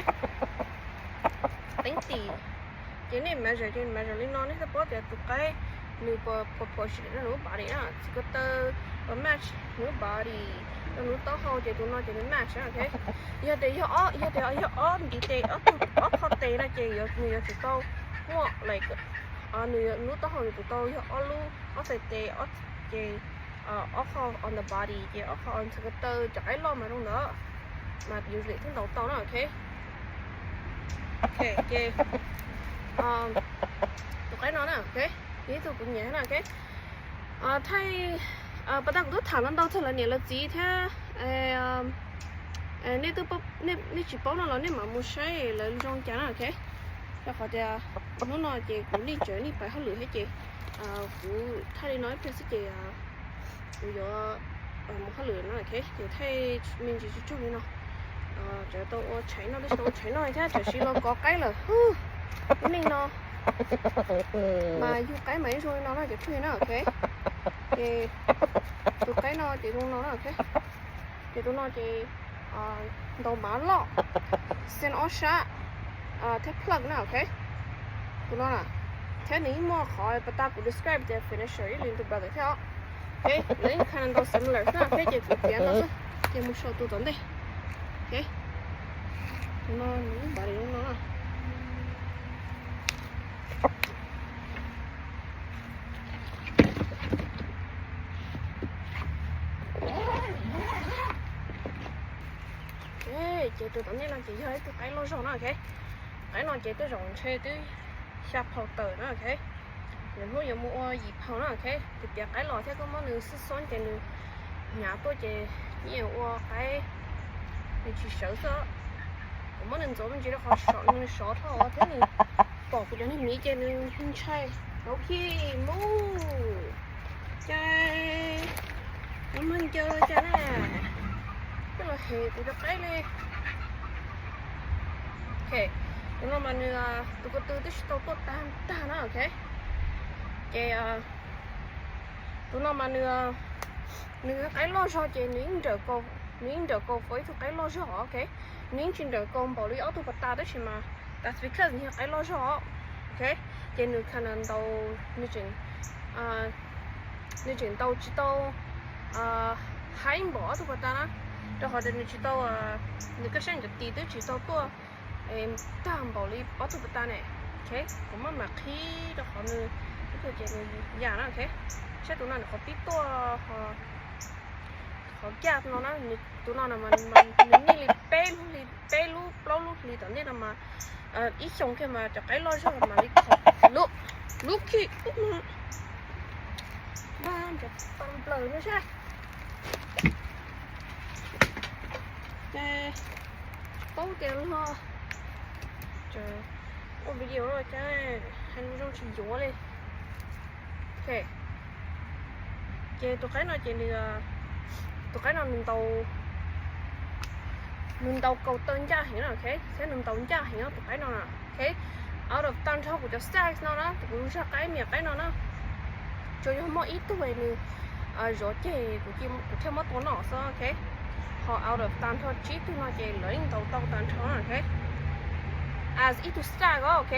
Ces nej measure ces measure li no, nej thiaj paub tias tus qaib nws proportion rau nws lub body na, txiv ko taw match nws lub body rau nws lub taub hau ces tus no ces nws match na, ok. Yog tias yog ob, yog tias yog ob ntiv tes, ob tug, ob qho tes no ces nws yuav tsum tau muaj like, nws lub taub hau yuav tsum tau yog ob lub, ob txhais tes, ces ob qho on the body ces ob qho txiv ko taw, cov qaib loj mas zoo ntawd mas usually thiaj ntaus tau na, ok. Ok, ces tus qaib no na, ok, yog ib tug kuv nyiam na, ok. Thaij, pas tas kuv twb tham los ntau txog lawv niam lawv txiv thiab, nej, nej tsis paub no los nej mam mus saib lawv zoo cas na, ok. Rau qhov tias hnub no ces kuv yeej tseem pais hauj lwm thiab ces kuv thaij li no ib pliag xwb ces kuv yuav mus hauj lwm no, ok. Ces thaij me ntsis tsuag tsuag li no. Tseem tau ua tshais noj, tseem tau ua tshais noj thiab, tseem sim los kov qaib lawm. Lub neej no mas yug qaib mas ib zoo li no na cov phooj ywg na, ok. Ces tus qaib no ces zoo no na, ok. Ces tus no ces ntaus mav loj, xees ob sab thiab plug na, ok. Tus no na, thiab nws yeej muaj qhov pas tas kuv describe tias finisher ib li tus brother thiab os. Ok, lawv yeej kind of ntaus similar na, thiab ces kuv piav no xwb ces mus saum tus tom ntej. Ok, tus no nws lub body zoo no na. Ces tus tom ntej no ces yog ib tug qaib loj zog na, ok. Qaib no ces tej zaum ntshe twb xya pound tawm na, ok. Lwm hnub yuav mus ua yim pound na, ok. Tus piav qaib los thiab koj muab nws xwb xob ces nws hnyav tuaj ces yeej ua qaib nws tsis sawv xwb. Kuv muab nws ntxuav me ntsis rau qhov sov, nws sov dhau thiab nws pom kuv cov niag miv ces nws ntshai. Ok, mus. Cas nws muag ncaws los cas na, twb los hem kuv cov qaib li. Ok, tus no mas nws, tus ko tw twb tsis tau tuaj tag tag na, ok. Ces tus no mas nws, nws qaib loj zog ces nws yeej nrawm kaus, nws yeej nrawm kaus for ib tug qaib loj zog, ok. Nws yeej tsis nrawm kaus npaum li ob tug pas tas tab sis mas that's because nws yog qaib loj zog, ok. Ces nws kind of ntaus, nws tseem, nws tseem ntaus tsis tau high npaum ob tug pas tas na, rau qhov tias nws tsis tau, nws kaj sab cov tis twb tsis tau tuaj tag npaum li ob tug pas tas ne. Ok, kuv maj mam qhib rau qhov nws ib tug ces nws yam na, ok. Saib tus no nws qhov pib tuaj, qhov gap no na, tus no nws nij li peb lub hli, peb lub plaub lub hli tom ntej no mas ib xyoo kiag mas cov qaib loj zog mam li khov lub, lub khi ub no. Npag nplaws no saib. Ces paub tias luag ua video no cas hais lus zoo tsis yuav li. Ok, ces tus qaib no ces nws, tus qaib no nws ntaus, nws ntaus kaus taw ncaj heev na, ok, thiab nws ntaus ncaj heev tus qaib no na, ok. Out of tag nrho kuv cov stags no na, kuv zaj qaib me nyuam qaib no na, tsuas yog muaj ib tug nws zov ceg kuv thiaj muab tua noj xwb, ok. Ho out of tag nrho tsib tug no ces lawv yeej ntaus tau tag nrho na, ok. As ib tug stag os, ok.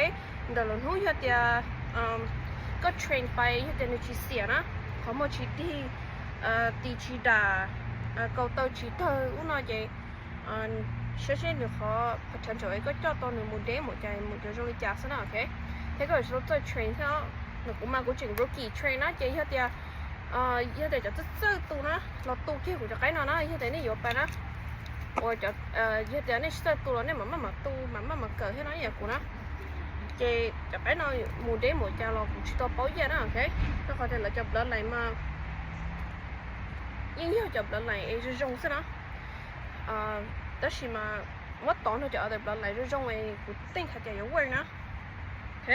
Ntawm lwm hnub yog tias koj train fai yog tias nws tsis xiam na, qhov muag tsis dig, tis tsis dam, kaus taw tsis tawg ub no ces saib seb nws qhov potential es koj coj tau nws mus date mus cas mus cov zoo li cas xwb na, ok. Thiab koj yuav tsum tau txawj train thiab. Nws kuv mas kuv tseem rookie train na ces yog tias, yog tias cov txawj txawj tu na los tu kiag kuv cov qaib no na, yog tias nej yuav pais na, uas cov, yog tias nej tsis txawj tu los nej mam maj mam tu mam maj mam kawm thiab no ib yam kuv na. Ces cov qaib no mus date mus cas los kuv tsis tau paub yaj na, ok. Rau qhov tias lawv cov bloodline mas yeej yog cov bloodline es zoo zoo xwb na. Tab sis mas muab tov nrog cov other bloodline zoo zoo es kuv think hais tias yuav work na. Ok,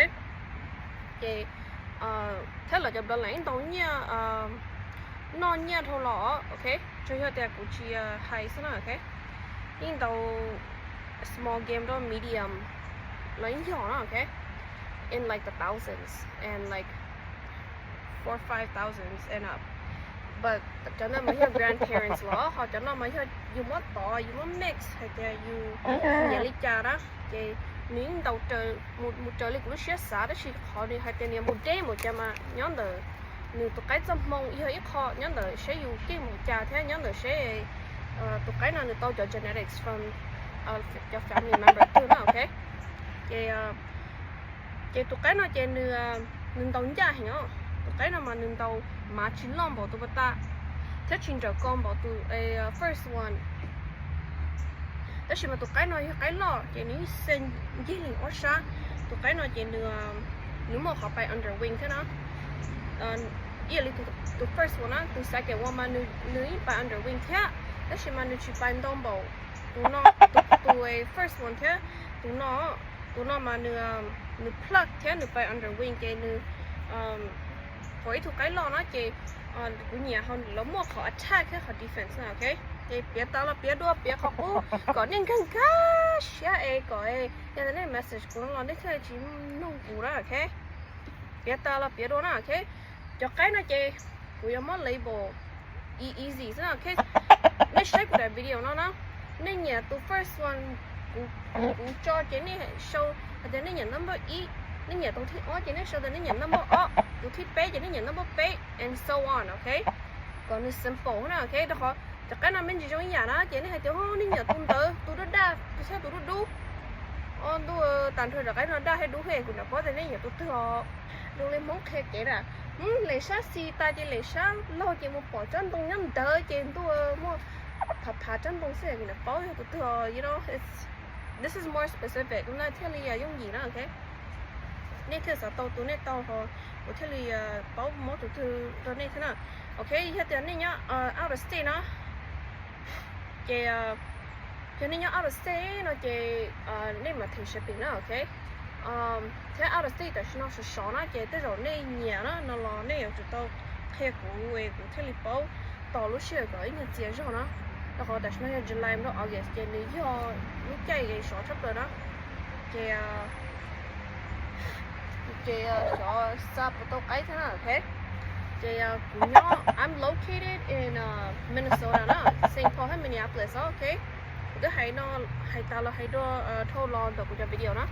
ces thiab lawv cov bloodline yeej ntaus nyiaj, noj nyiaj dhau los, ok, tsuas yog tias kuv tsis hais xwb na, ok. Yeej ntaus small game rau medium los yeej yog na, ok, in like the thousands and like four five thousands and up. But cov ntawd mas yog grandparents los, ho cov no mas yog yus muab tov, yus muab mix hais tias yus nyiam li cas na, ces nws yeej ntaus raws, mus raws li kuv lub siab xav, tab sis qhov nws hais tias nws mus deb npaum cas mas nyob ntawm nws tus qaib txoj hmoo yog ib qho, nyob ntawm seb yus keej npaum cas thiab nyob ntawm seb tus qaib no nws tau cov genetics from cov family member twg na, ok. Ces ces tus qaib no ces nws nws ntaus ncaj heev os. Tus qaib no mas nws ntaus mav tsis loj npaum tus pas tas thiab tsis nrawm ko npaum tus first one. Tab sis mas tus qaib no yog qaib loj ces nws yeej xa ncig leeg ob sab. Tus qaib no ces nws muaj qhov pais under wing thiab na. Ib yam li tus first one na, tus second one mas nws yeej pais under wing thiab, tab sis mas nws tsis pais ntau npaum tus no, tus first one thiab. Tus no, tus no mas nws pluck thiab nws pais under wing ces nws qhov ib tug qaib loj na ces kuv nyiam hais lawv muaj qhov attack thiab qhov defense na, ok. Ces piav tas los piav dua, piav qhov qub kom nej nkag nkag siab es kom yog tias nej message kuv no los nej thiaj tsis mloog kuv na, ok. Piav tas los piav dua na, ok. Cov qaib no ces kuv yuav muab label easy xwb na, ok. Nej saib kuv daim video no na, nej nyiam tus first one kuv tso ces nej sau hais tias nej nyiam number ib, nej nyiam tus thib ob ces nej sau tias nej nyiam number ob, tus thib peb ces nej nyiam number peb and so on, ok. Kom nws simple na, ok. Rau qhov cov qaib no me ntsis zoo ib yam na ces nej hais tias nej nyiam tus ntawd, tus daj daj, tus thiab tus dub dub. Ntuj, tag nrho cov qaib no daj thiab dub thiab kuv nram paub tias nej nyiam tus twg os. Zoo li Hmoob qhia kev na, lem sab xis tas ces lem sab laug ces mus pom tsob ntoo nyob ntawd ces ntuj, muaj phav phav tsob ntoo xwb kuv nram paub yog tus twg os, you know. This is more specific, kuv na thiaj li yooj yim na, ok. Nej thiaj xav tau tus nej tau ho, kuv thiaj li paub muab tus twg rau nej thiab na. Ok, yog tias nej nyob out of state no ces yog nej nyob out of state no ces nej mam them shipping na, ok. Thiab out of state tam sim no sov sov na ces tej zaum nej nyiam na no los nej yuav tsum tau qhia kuv es kuv thiaj li paub tos lub sij hawm kom ib nyuag txias zog na. Rau qhov tam sim no yog July rau August ces nws yog lub caij sov tshaj plaws na. Ces ces xyov xa puas tau qaib thiab na, ok. Ces kuv nyob, I'm located in Minnesota na, Saint Paul thiab Minneapolis, ok. Kuv twb hais no, hais tas los hais dua dhau los ntawm kuv cov video na.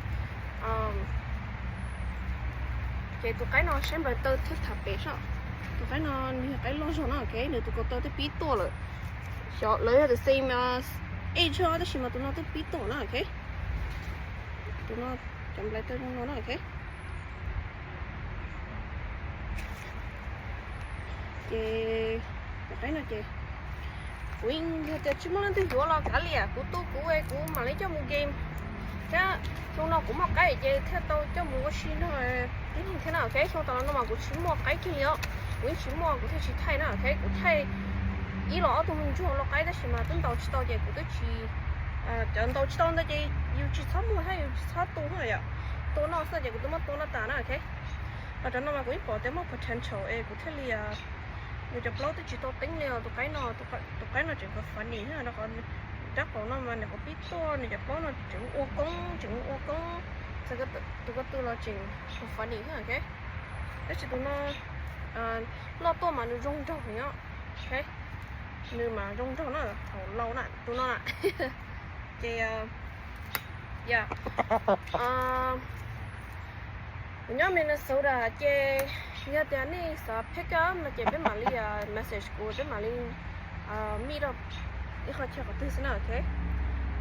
Ces tus qaib no saib nplaim taw thiab tham pem soj. Tus qaib no nws yog qaib loj zog na, ok, nws tus ko taw twb pib tuaj lawm. Xyov lawv yog the same age tab sis mas tus no twb pib tuaj na, ok. Tus no cov nplaim taw zoo no na, ok. Ces cov qaib no ces kuv yog tias tsis muaj leej twg yuav los kav liam, kuv tu kuv es kuv mam li coj mus game. Thiab xyoo no kuv muaj qaib ces thiaj tau coj mus ua si nrog tib neeg thiab na, ok. Xyoo tas los no mas kuv tsis muaj qaib kiag li os, kuv yeej tsis muaj kuv thiaj tsis thaij na, ok. Kuv thaij ib los ob tug me ntsuag lau qaib tab sis mas twb ntaus tsis tau ces kuv twb tsis, cov ntaus tsis tau ntawd ces yus tsis txhob muag thiab yus tsis txhob tu na yom. Tua noj xwb ces kuv twb muab tua noj tas na, ok. Los cov no mas kuv yeej pom tias muaj potential es kuv thiaj li, nws cov plaub twb tsis tau teeb li os. Tus qaib no, tus qaib no tseem funny na, rau qhov rab qau no mas nws qhov pib tuaj, nws cov plaub no tseem ua koob, tseem ua koob, tus ko tw los tseem funny thiab, ok. Tab sis tus no loj tuaj mas nws zoo nraug heev os, ok. Nws mas zoo nraug na, thaum laus na, tus no na. Ces yog kuv nyob Minnesota ces yog tias nej xav pick up no ces peb mam li message kuv, peb mam li meet up ib qho chaw qhov twg xwb na, ok.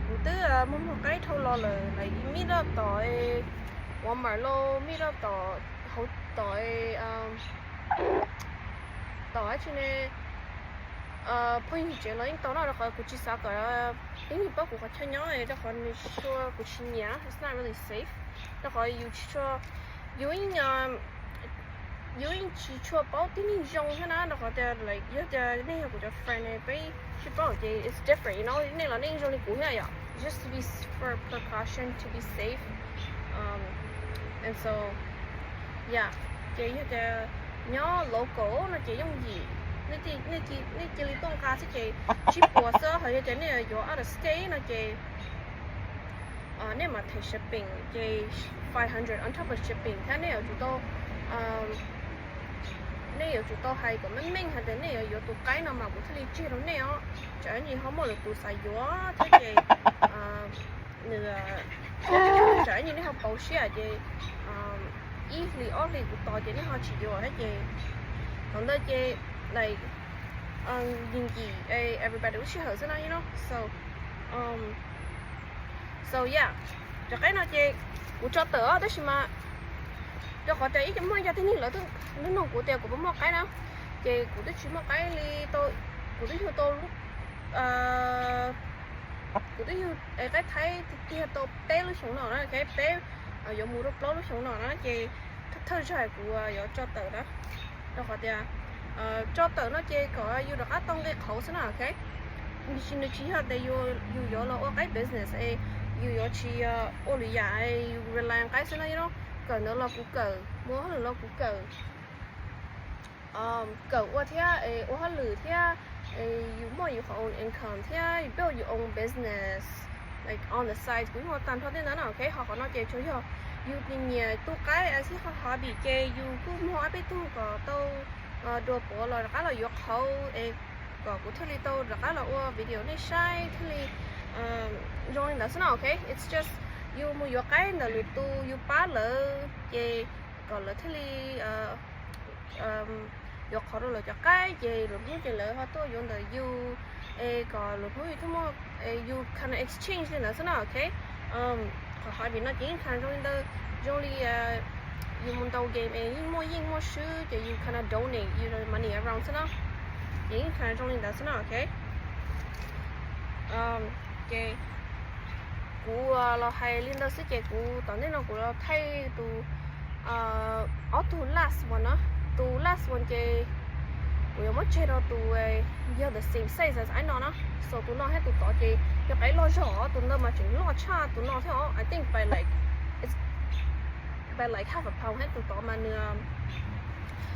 Kuv twb muag muag qaib dhau los lawm, like meet up tom Walmart los meet up tom hauv tom tom dab tsi ne, phooj ywg tsev los yeej tau na, rau qhov kuv tsis xav kom tib neeg paub kuv qhov chaw nyob rau qhov nws tsis tshua, kuv tsis nyiam, it's not really safe. Rau qhov yus tsis tshua, yus yeej yus yeej tsis tshua paub tib neeg zoo thiab na, rau qhov tias like yog tias nej yog kuv cov friend peb sib paub ces it's different, you know, nej los nej zoo li kuv thiab yom, just to be for precaution, to be safe. And so yeah, ces yog tias nyob local no ces yooj yim, nej cia li tuaj nqa xwb ces tsib puas xwb, ho yog tias nej yuav out of state no ces nej mam them shipping ces five hundred on top of shipping thiab nej yuav tsum tau nej yuav tsum tau hais kom meej meej hais tias nej yuav yuav tus qaib no mas kuv thiaj li tseg rau nej os. Tsam ib ntsis ho muaj lwm tus xav yuav thiab ces nws Tsam ib nyuag nej ho pauv siab ces ib hlis ob hlis kuv tos ces nej ho tsis yuav thiab ces thaum ntawd ces like yim yim everybody lub sij hawm xwb na, you know. So so yeah, cov qaib no ces kuv tso tawm os, tab sis mas rau qhov tias ib muaj ib co tib neeg lawv twb nug kuv tias kuv puas muaj qaib na, ces kuv twb tsis muaj qaib li tau, kuv twb yug tau, kuv twb yug qaib Thaib tiag tau peb lub xyoo no na, peb yuav mus rau plaub lub xyoo no na, ces thawj zaug kuv yuav tso tawm na, rau qhov tias tso tawm no ces kom yus rov qab tau nqi qhauv xwb na, ok. Nws tsis yog tias yus yuav los ua qaib business es yus yuav tsis ua lwm yam, yus rely on qaib xwb na, you know. Kawm ntawv los kuv kawm, mus hauj lwm los kuv kawm, kawm ua thiab ua hauj lwm thiab, yus muaj yus qhov own income thiab yus build your own business like on the side. Kuv yeej ua tag nrho tej ntawd na, ok. Ho qhov no ces tsuas yog yus nyiam nyiam tu qaib as ib qho hobby ces yus kuj muag ob peb tug kom tau dua puav los rov qab los yuav qhauv es kom kuv thiaj li tau rov qab los ua video nej saib thiaj li zoo li ntawd xwb no, ok. It's just yus mus yuav qaib ntawm lwm tus, yus pab lawv ces kom lawv thiaj li yuav qhauv rau lawv cov qaib ces lwm hnub ces lawv ho tuaj yuav ntawm yus es kom lwm hnub yus thiaj muaj, yus kinda exchange li ntawd xwb na, ok. Qhov hobby no ces yeej kinda zoo li ntawd, zoo li yus mus ntaus game es yeej muaj yeej muaj swb ces yus kinda donate yus money around xwb na, ces yeej kinda zoo li ntawd xwb na, ok. Ces kuv los hais li ntawd xwb ces kuv tom ntej no kuv los thaij tus ob tug last one na. Tus last one ces kuv yuav muab tseg rau tus yog the same size as qaib no na. So tus no thiab tus tod ces yog qaib loj zog, tus ntawd mas tseem loj tshaj tus no thiab os, I think by like, by like half a pound thiab tus tod mas nws,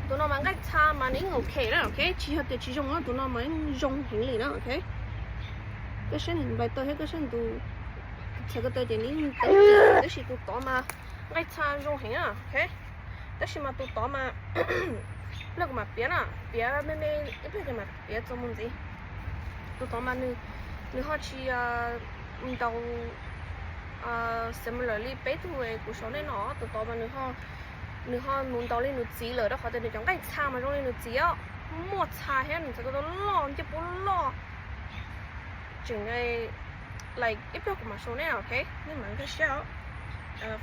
tus no mas nqaij txha mas nws yeej ok na, ok, tsis yog tias tsis zoo na, tus no mas yeej zoo heev li na, ok. Koj saib nws nplai taw thiab koj saib tus txhais ko taw ces nws yeej, tab sis tus tod mas nqaij txha zoo heev na, ok. Tab sis mas tus tod mas ib pliag kuv mam piav na, piav me me ib pliag ces mam piav txuas mus ntxiv. Tus tod mas nws ho tsis ntaus similar li peb tug kuv sau nej no, tus tod mas nws ho mus ntaus li nws txiv lawm rau qhov tias nws cov nqaij txha mas zoo li nws txiv os, muaj txha thiab nws txhais ko taw loj, ncej puab loj tseem, like ib pliag kuv mam sau nej, ok, nej mam nkag siab os.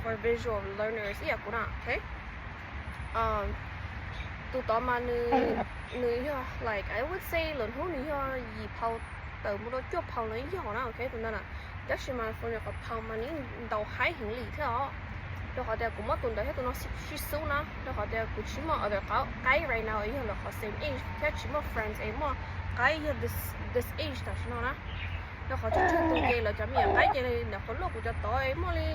For visual learners ib yam kuv na, ok. Tus tod mas nws yog like I would say lwm hnub nws yog yim pound tawm mus rau cuaj pound los yog na, ok, tus ntawd na. Tab sis mas for nws qhov pound mas nws ntaus haib heev li thiab os. Rau qhov tias kuv muab tus ntawd thiab tus no sib xub na, rau qhov tias kuv tsis muaj other qaib right now es yog lawv qhov same age thiab tsis muaj friends es muaj qaib yog this age tam sim no na. Rau qhov tseem tshuav tus ces lawv cov me nyuam qaib ces lawv qhuav luaj kuv cov tod muaj li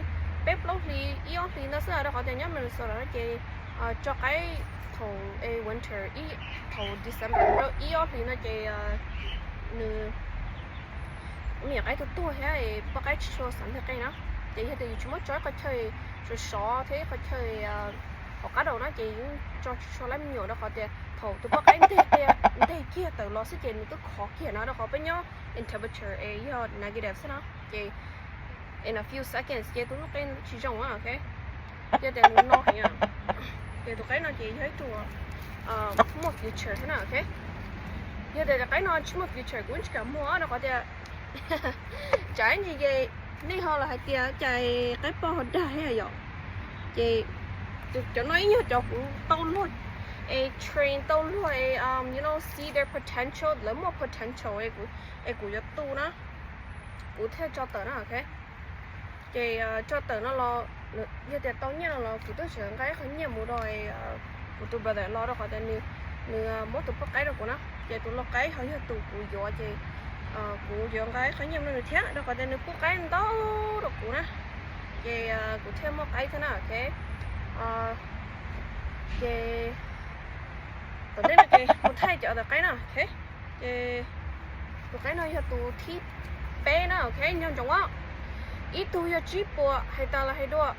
peb plaub hlis ib ob hlis ntawd xwb, rau qhov tias nyob Minnesota no ces tso qaib thaum winter, thaum December rau ib ob hlis no ces nws me nyuam qaib tuag tuag thiab poj qaib tsis tshua xav ntes qe na. Ces yog tias yus tsis muab tso ib qhov chaw sov sov thiab ib qhov chaw hauv qab daus na ces yus tso tsis tshua lab me nyuam, rau qhov tias thaum tus poj qaib nteg kiag tawm los xwb ces nws twb khov kiag no, rau qhov peb nyob in temperature es yog negative xwb na. Ces in a few seconds ces tus lub qe tsis zoo, ok. Yog tias nws no heev, ces tus qaib no ces yog ib tug muaj future xwb na, ok. Yog tias tus qaib no tsis muaj future kuv tsis kam muag, rau qhov tias tsam ib ntsis ces nej ho los hais tias cas qaib poj ho dag thiab yom. Ces cov no ib nyuag cov kuv tau luag es train tau luag es you know see their potential, lawv muaj potential es kuv yuav tu na, kuv thiaj tso tawm na, ok. Ces tso tawm no los yog tias tau nyiaj no los kuv twb tseem nqa ib qho nyiaj mus rau kuv tus brother los, rau qhov tias nws muab tus poj qaib rau kuv na, ces tus lau qaib ho yog tus kuv yuav ces kuv yuav nqa ib qho nyiaj mus rau nws thiab, rau qhov tias nws pub qaib ntau rau kuv na. Ces kuv thiaj muaj qaib thiab na, ok. Ces tom ntej no ces mus thaij cov tus qaib na, ok. Ces tus qaib no yog tus thib peb na, ok, nco ntsoov os. Ib tug yog tsib puas, hais tas los hais dua,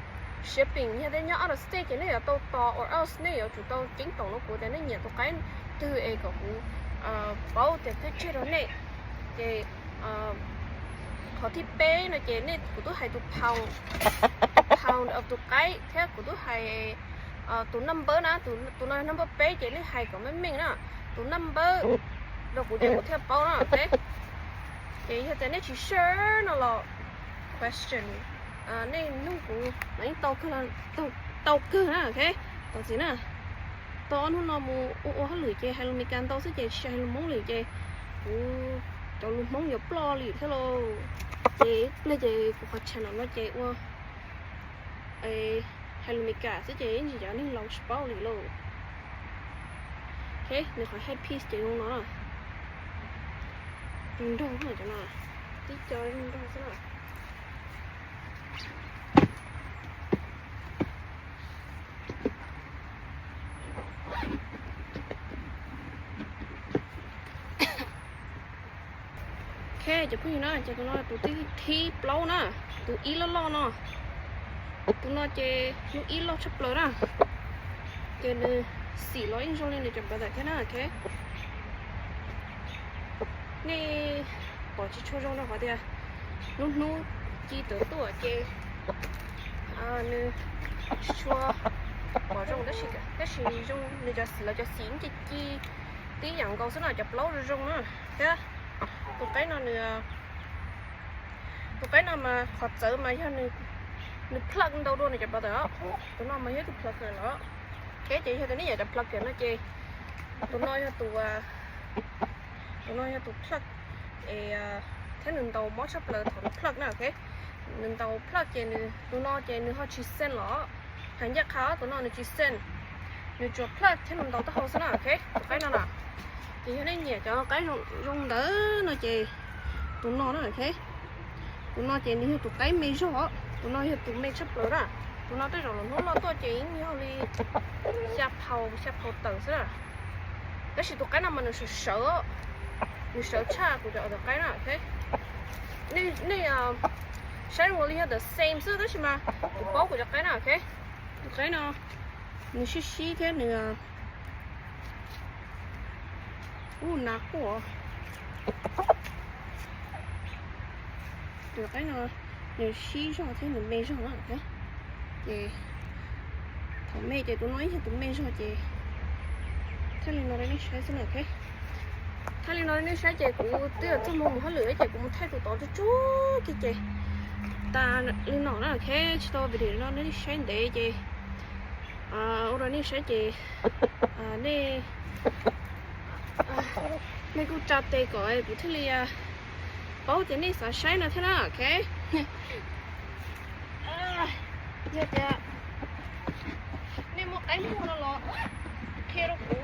shipping yog tias nyob out of state ces nej yuav tau tos or else nej yuav tsum tau ceeb toom rau kuv tias nej nyiam tus qaib twg es kom kuv paub tias thiaj tseg rau nej. Ces Qhov thib peb no ces nej, kuv twb hais tus pound, tus pound of tus qaib thiab kuv twb hais tus number na, tus no yog number peb ces nej hais kom meej meej na, tus number rau kuv ces kuv thiaj paub na. Ces yog tias nej tsis sure no los question nej nug kuv, yeej tau kawg na. Thov txim na, tau ob hnub no mus ua ua hauj lwm ces hais lus Meskas ntau xwb ces tsis hais lus Hmoob li ces kuv cov lus Hmoob yuav ploj li thiab lauj. Ces ib pliag ces kuv qhov channel no ces ua hais lus Meskas xwb ces ib ntsis cov neeg laus tsis paub li lauj. Nws qhov head piece ces zoo no na, zoo nraug na cov no, tib co zoo nraug xwb na. Ok, cov phooj ywg na, ces tus no tus thib plaub na, tus ib loj loj no, tus no ces hnub ib loj tshaj plaws na, ces nws xim los yeej zoo li nws cov brother thiab na. Ok, nej pom tsis tshua zoo rau qhov tias lub hnub ci tawm tuaj ces nws tsis tshua pom zoo, tab sis zoo nws cov xim los cov xim ci ci tib yam nkaus xwb no, cov plaub zoo zoo na. Thiab tus qaib no nws, tus qaib no mas qhov txawv mas yog nws pluck ntau dua nws cov brother os. Tus no mas yog ib tug plucker los. Ok, ces yog tias nej nyiam cov plucker no ces tus no yog tus, tus no yog tus pluck es thiab nws ntaus mob tshaj plaws thaum nws pluck na. Ok, nws ntaus pluck ces tus no ces nws ho tsis scent los, hais ncaj qha tus no nws tsis scent, nws tsuas pluck thiab nws ntaus taub hau xwb na. Ok, tus qaib no na, ces yog nej nyiam cov qaib zoo ntawd no ces tus no na. Ok, tus no ces nws yog tus qaib me zog, tus no yog tus me tshaj plaws na. Tus no tej zaum lub hnub loj tuaj ces yeej yog li xya pound, xya pound tawm xwb na. Tab sis tus qaib no mas nws sawv sawv, nws sawv tshaj kuv cov other qaib na. Ok, nej saib zoo li yog the same xwb tab sis mas kuv paub kuv cov qaib na. Ok, tus qaib no nws sib sib thiab nws, ub, nas quaj. Tus qaib no nws sib zog thiab nws me zog na. Ces thaum me ces tus no ib yog tus me zog ces thaij li no rau nej saib xwb na. Ok, thaij li no rau nej saib ces kuv twb yuav txog mus mus hauj lwm ces kuv mus thaij tus tod tsuag tsuag kiag ces tas li no na. Ok, tsis tau video no nej saib ntev ces ua rau nej saib ces nej, nej kuj tsa tes kom kuv thiaj li paub tias nej xav saib no thiab na. Ok, yog tias nej muaj qaib muag no los qhia rau kuv,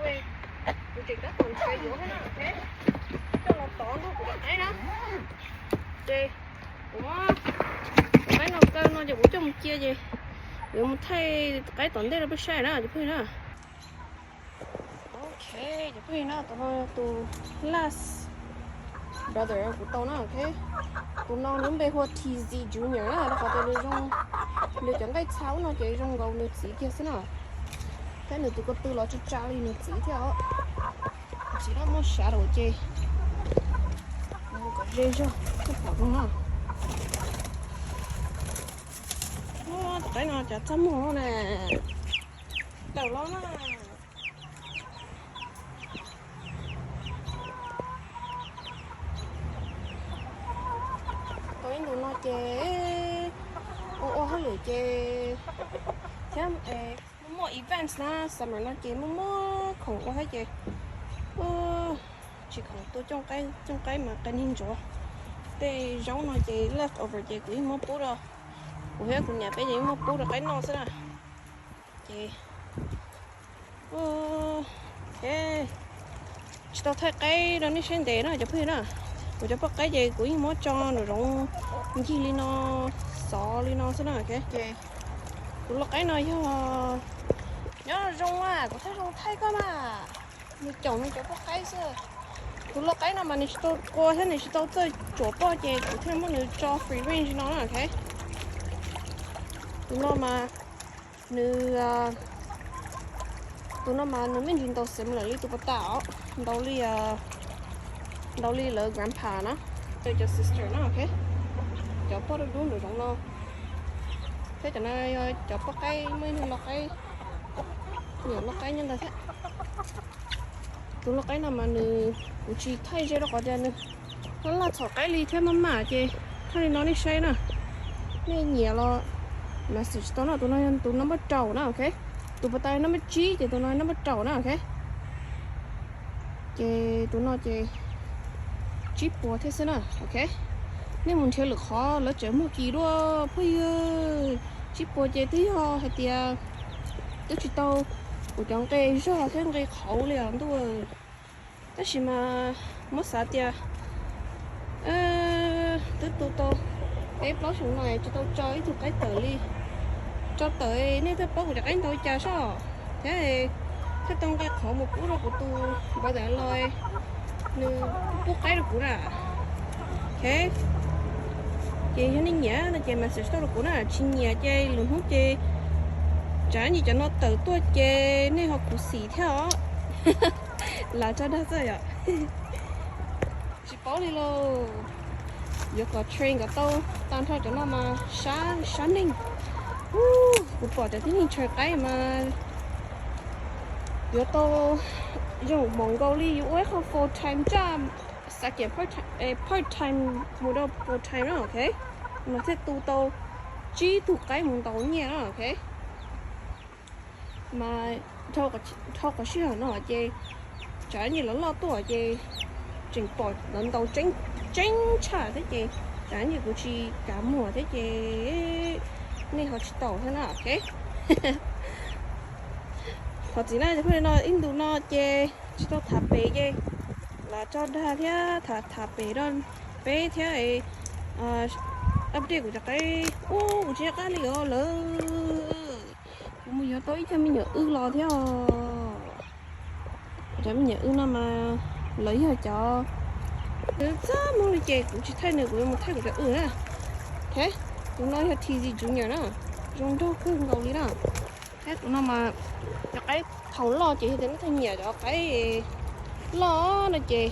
kuv tseem tab tom nrhiav yuav thiab na. Ok, coj los tov nrog kuv cov qaib na. Ces kuv muab tus qaib no kaw no ces kuv coj mus cia ces kuv yuav mus thaij tus qaib tom ntej rau peb saib na cov phooj ywg na. Ok, cov phooj ywg na, tus no tus last brother kuv tau na. Ok, tus no lub npe hu ua T Z Junior na, rau qhov tias nws zoo, nws cov nqaij txha ub no ces zoo nkaus nws txiv kiag xwb na. Thiab nws tus ko tw los tsa tsa li nws txiv thiab os. Txiv no muaj shadow ces kom ze zog thiaj pom zoo na. Tus qaib no cov txaj muag na, tawm los na. Tau ib ntus no ces ua ua hauj lwm ces thiab muaj muaj events na, summer no ces muaj muaj khoom ua thiab ces tsis khoom tua cooj qaib, cooj qaib mas qias neeg ntsuav. Tej zaub no ces left over ces kuv yeej muab pub rau, kuv thiab kuv niam peb ces yeej muab pub rau qaib noj xwb na. Ces tsis tau thaij qaib rau nej saib ntev na cov phooj ywg na. Kuv cov poj qaib ces kuv yeej muab tso nraum zoov ncig li no, xov li no xwb na. Ces tus lau qaib no yog nyob zoo a, kuv thaij zoo thaij koj mas. Nws caum nws cov poj qaib xwb. Tus lau qaib no mas nws tsis tau qua thiab nws tsis tau txawj tsuam poj ces kuv thiaj muab nws tso free range no na. Ok, tus no mas nws, tus no mas nws me ntsis ntaus similar li tus pas tas os, ntaus li, ntaus li lawv grandpa na, cov sister na. Ok, Cov poj dub dub ntawm zoov no, thiab cov no yog cov poj qaib, muaj ib tug lau qaib, nyuam lau qaib nyob ntawd thiab. Tus lau qaib no mas nws, kuv tsis thaij ze rau qhov tias nws laj laj txhaum qaib li thiab maj maj ces thaij li no nej saib na. Nej nyiam los message tau no, tus no yog tus number rau na, ok. Tus puas tau number tsib ces tus no number rau na, ok. Ces tus no ces tsib puas thiab xwb na, ok. Nej mus nrhiav lwm qhov lawv tseem muag kim dua phooj ywg. Tsib puas ces twb yog hais tias twb tsis tau kuv cov nqe zog thiab nqe qhauv li os ntuj. Tab sis mas muab xav tias twb tu tau peb plaub xyoos no tsis tau tso ib tug qaib tawm li. Tso tawm nej thiaj paub kuv cov qaib ntau cas soj thiab thiaj tau nqe qhov mus pub rau kuv tus brother-in-law, nws pub qaib rau kuv na. Ok, ces yog nej nyiam no ces message tuaj rau kuv na, tsis nyiam ces lwm hnub ces tsam nyij cov no tawm tuaj ces nej ho khuv xim thiab os. Lam tso dag xwb yom. Tsis paub li lauj. Yuav kom train kom tau tag nrho cov no mas sab sab neeg. Kuv pom cov tib neeg train qaib mas yuav tau zoo mos nkaus li yus ua ib qho full time job, xav kem part time mus rau full time na, ok. Mas thiaj tu tau tsib tug qaib mus ntaus nyiaj na, ok. Mas dhau qhov sij hawm no ces tsam nyij lawv loj tuaj ces tseem pom lawv ntaus tseeb tshaj thiab ces tsam nyij kuv tsis kav muag thiab ces nej ho tsis tau thiab na, ok. Thov txim na cov phooj ywg, no ib ntu no ces tsis tau tham pem ces lam tso dag thiab tham tham pem rau peb thiab update kuv cov qaib. Ua kuv tsis nco qab li os lawm. Kuv mus yuav tau ib co me nyuam wb los thiab os. Cov me nyuam wb no mas lawv yog cov, txaj muag li ces kuv tsis thaij nws, kuv yuav mus thaij kuv cov wb na. Tus no yog T Z Junior na, zoo nraug kawg nkaus li na. Thiab tus no mas cov qaib thaum loj ces yog tias nej tau nyiam cov qaib loj no ces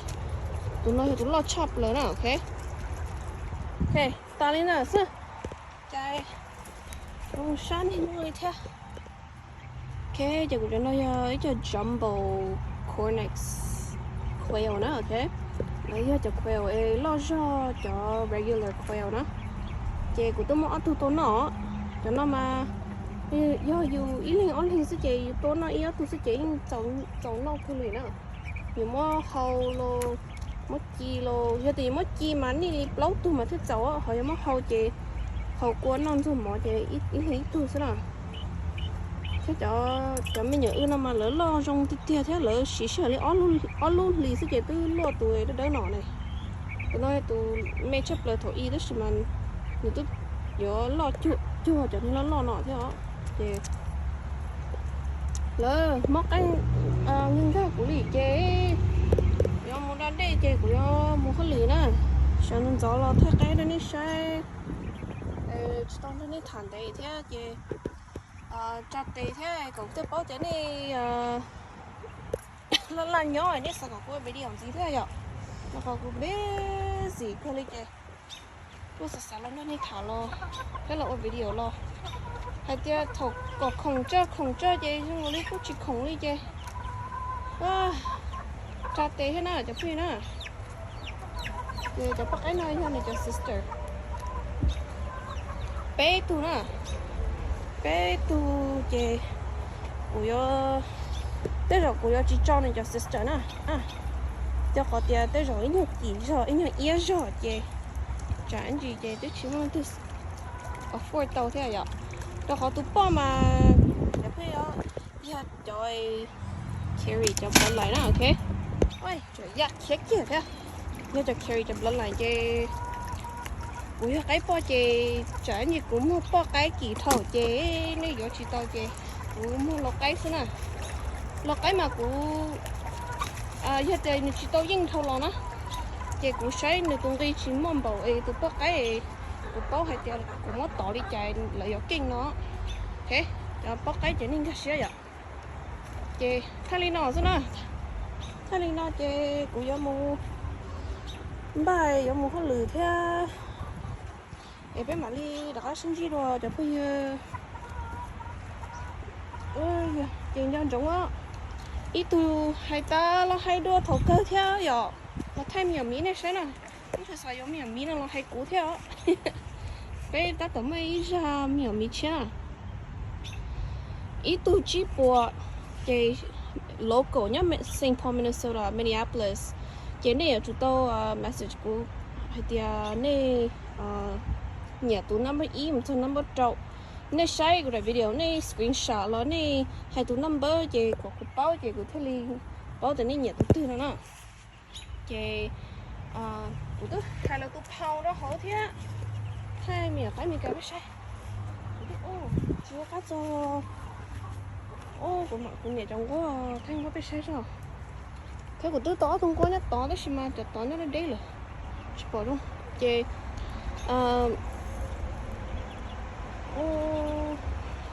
tus no yog tus loj tshaj plaws na, ok. Ok, tas li ntawd xwb. Cais, sab neeg muaj li thiab. Ok, ces kuv cov no yog ib co jumbo corn quail na, ok. Lawv yog cov quail es loj zog cov regular quail na. Ces kuv twb muab ob tug tua noj, cov no mas yog yus ib leeg ob leeg xwb ces yus tua noj ib ob tug xwb ces yeej txaus noj kawg li na. Yus muab hau los, muab ci los, yog tias yus muab ci mas nij li plaub tug mas thiaj txaus, ho yog muab hau ces hau kua noj ntxuag mov ces ib leeg ib tug xwb na. Thiab cov me nyuam wb no mas lawv loj zoo tiag tiag thiab lawv siv sij hawm li ob lub hlis xwb ces twb luaj tus dawb dawb no ne. Tus no tus me tshaj plaws thaum ub tab sis mas nws twb yuav loj cuag cov neeg loj loj no thiab os. Ces lawv mob qaib nkag kuv li ces yuav mus da dej ces kuv yuav mus hauj lwm na. Sawv ntxov ntxov los thaij qaib rau nej saib, tsis tau nrog nej tham ntev thiab ces tso tes thiab kom kuv thiaj paub tias nej laj laj nyob nej xav kom kuv ua video ntxiv thiab yom. Rau qhov kuv busy kawg li ces kuj xav xav los nrog nej tham los thiab los ua video los. Hais tias thaum kom khoom tsawg khoom tsawg ces zoo li kuj tsis khoom li ces tso tes thiab na cov phooj ywg na. Ces cov poj qaib no yog nws cov sister. Peb tug na, peb tug ces kuv yuav, tej zaum kuv yuav tsis tso nws cov sister na, rau qhov tias tej zaum ib nyuag kim zog ib nyuag iab zog ces tsam ntsis ces twb tsis muaj leej twg afford tau thiab yom. Rau qhov tus poj mas cov phooj ywg, yog cov carry cov bloodline na, ok. Yam khiav kiag thiab, yog cov carry cov bloodline ces kuv yog qaib poj ces tsam ntsis kuv muag poj qaib kim dhau ces nej yuav tsis tau ces kuv muag lau qaib xwb na. Lau qaib mas kuv, yog tias nws tsis tau yeej dhau los na, ces kuv saib nws tus nqi tsis muaj npaum es tus poj qaib, kuv paub hais tias kuv muab tov li cas lawv yuav keej no. Ok, cov poj qaib ces nej nkag siab yom. Ces thaij li no xwb na, thaij li no ces kuv yuav mus npaj yuav mus hauj lwm thiab. Es peb mam li rov qab sib ntsib dua cov phooj ywg. Ces nco ntsoov, ib tug hais tas los hais dua thaum kawg thiab yom, los thaij me nyuam miv nej saib na. Ib tug xav yuav me nyuam miv no los hais kuv thiab. Peb tab tom muaj ib zaj me nyuam miv tshiab na. Ib tug tsib puas, ces local nyob Saint Paul, Minnesota, Minneapolis. Ces nej yuav tsum tau message kuv hais tias nej nyiam tus number ib mus txog number rau. Nej saib kuv daim video, nej screenshot los nej hais tus number ces kom kuv paub, ces kuv thiaj li paub tias nej nyiam tus twg no na. Ces kuv twb hais lawv tus phau rau hauv thiab. Thaij me nyuam qaib Meskas peb saib. Kuv twb, tsis nco qab txog, kuv mam, kuv niam cov nquab, thaij nquab peb saib tso. Thiab kuv twb tau ob tug nquab nyob tod tab sis mas cov tod nyob deb deb lawm, tsis pom zoo. Ces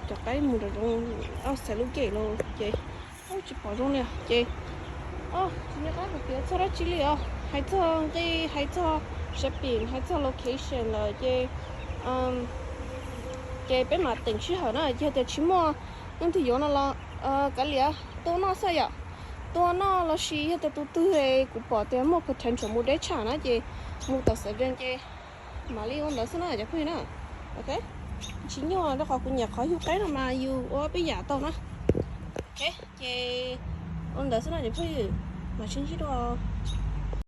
cov qaib mus rau zoov, xaiv lub ceg los ces tsis pom zoo li ces tsis nco qab hais tias txog dab tsi li os. Hais txog nqi, hais txog shipping, hais txog location lawm ces, ces peb mam teem sij hawm na. Yog tias tsis muaj leej twg yuav no los kav liam, tua noj xwb yom. Tua noj los sis yog tias tus twg kuv pom tias muaj potential mus deb tshaj na ces mus tom xav dees ces mam li ua ntawd xwb na cov phooj ywg na. Ok, tsis nyuaj rau qhov kuv nyiam qhov yug qaib no mas yus ua peb yam tau na. Ok, ces ua ntawd xwb na cov phooj ywg, mam sib ntsib dua.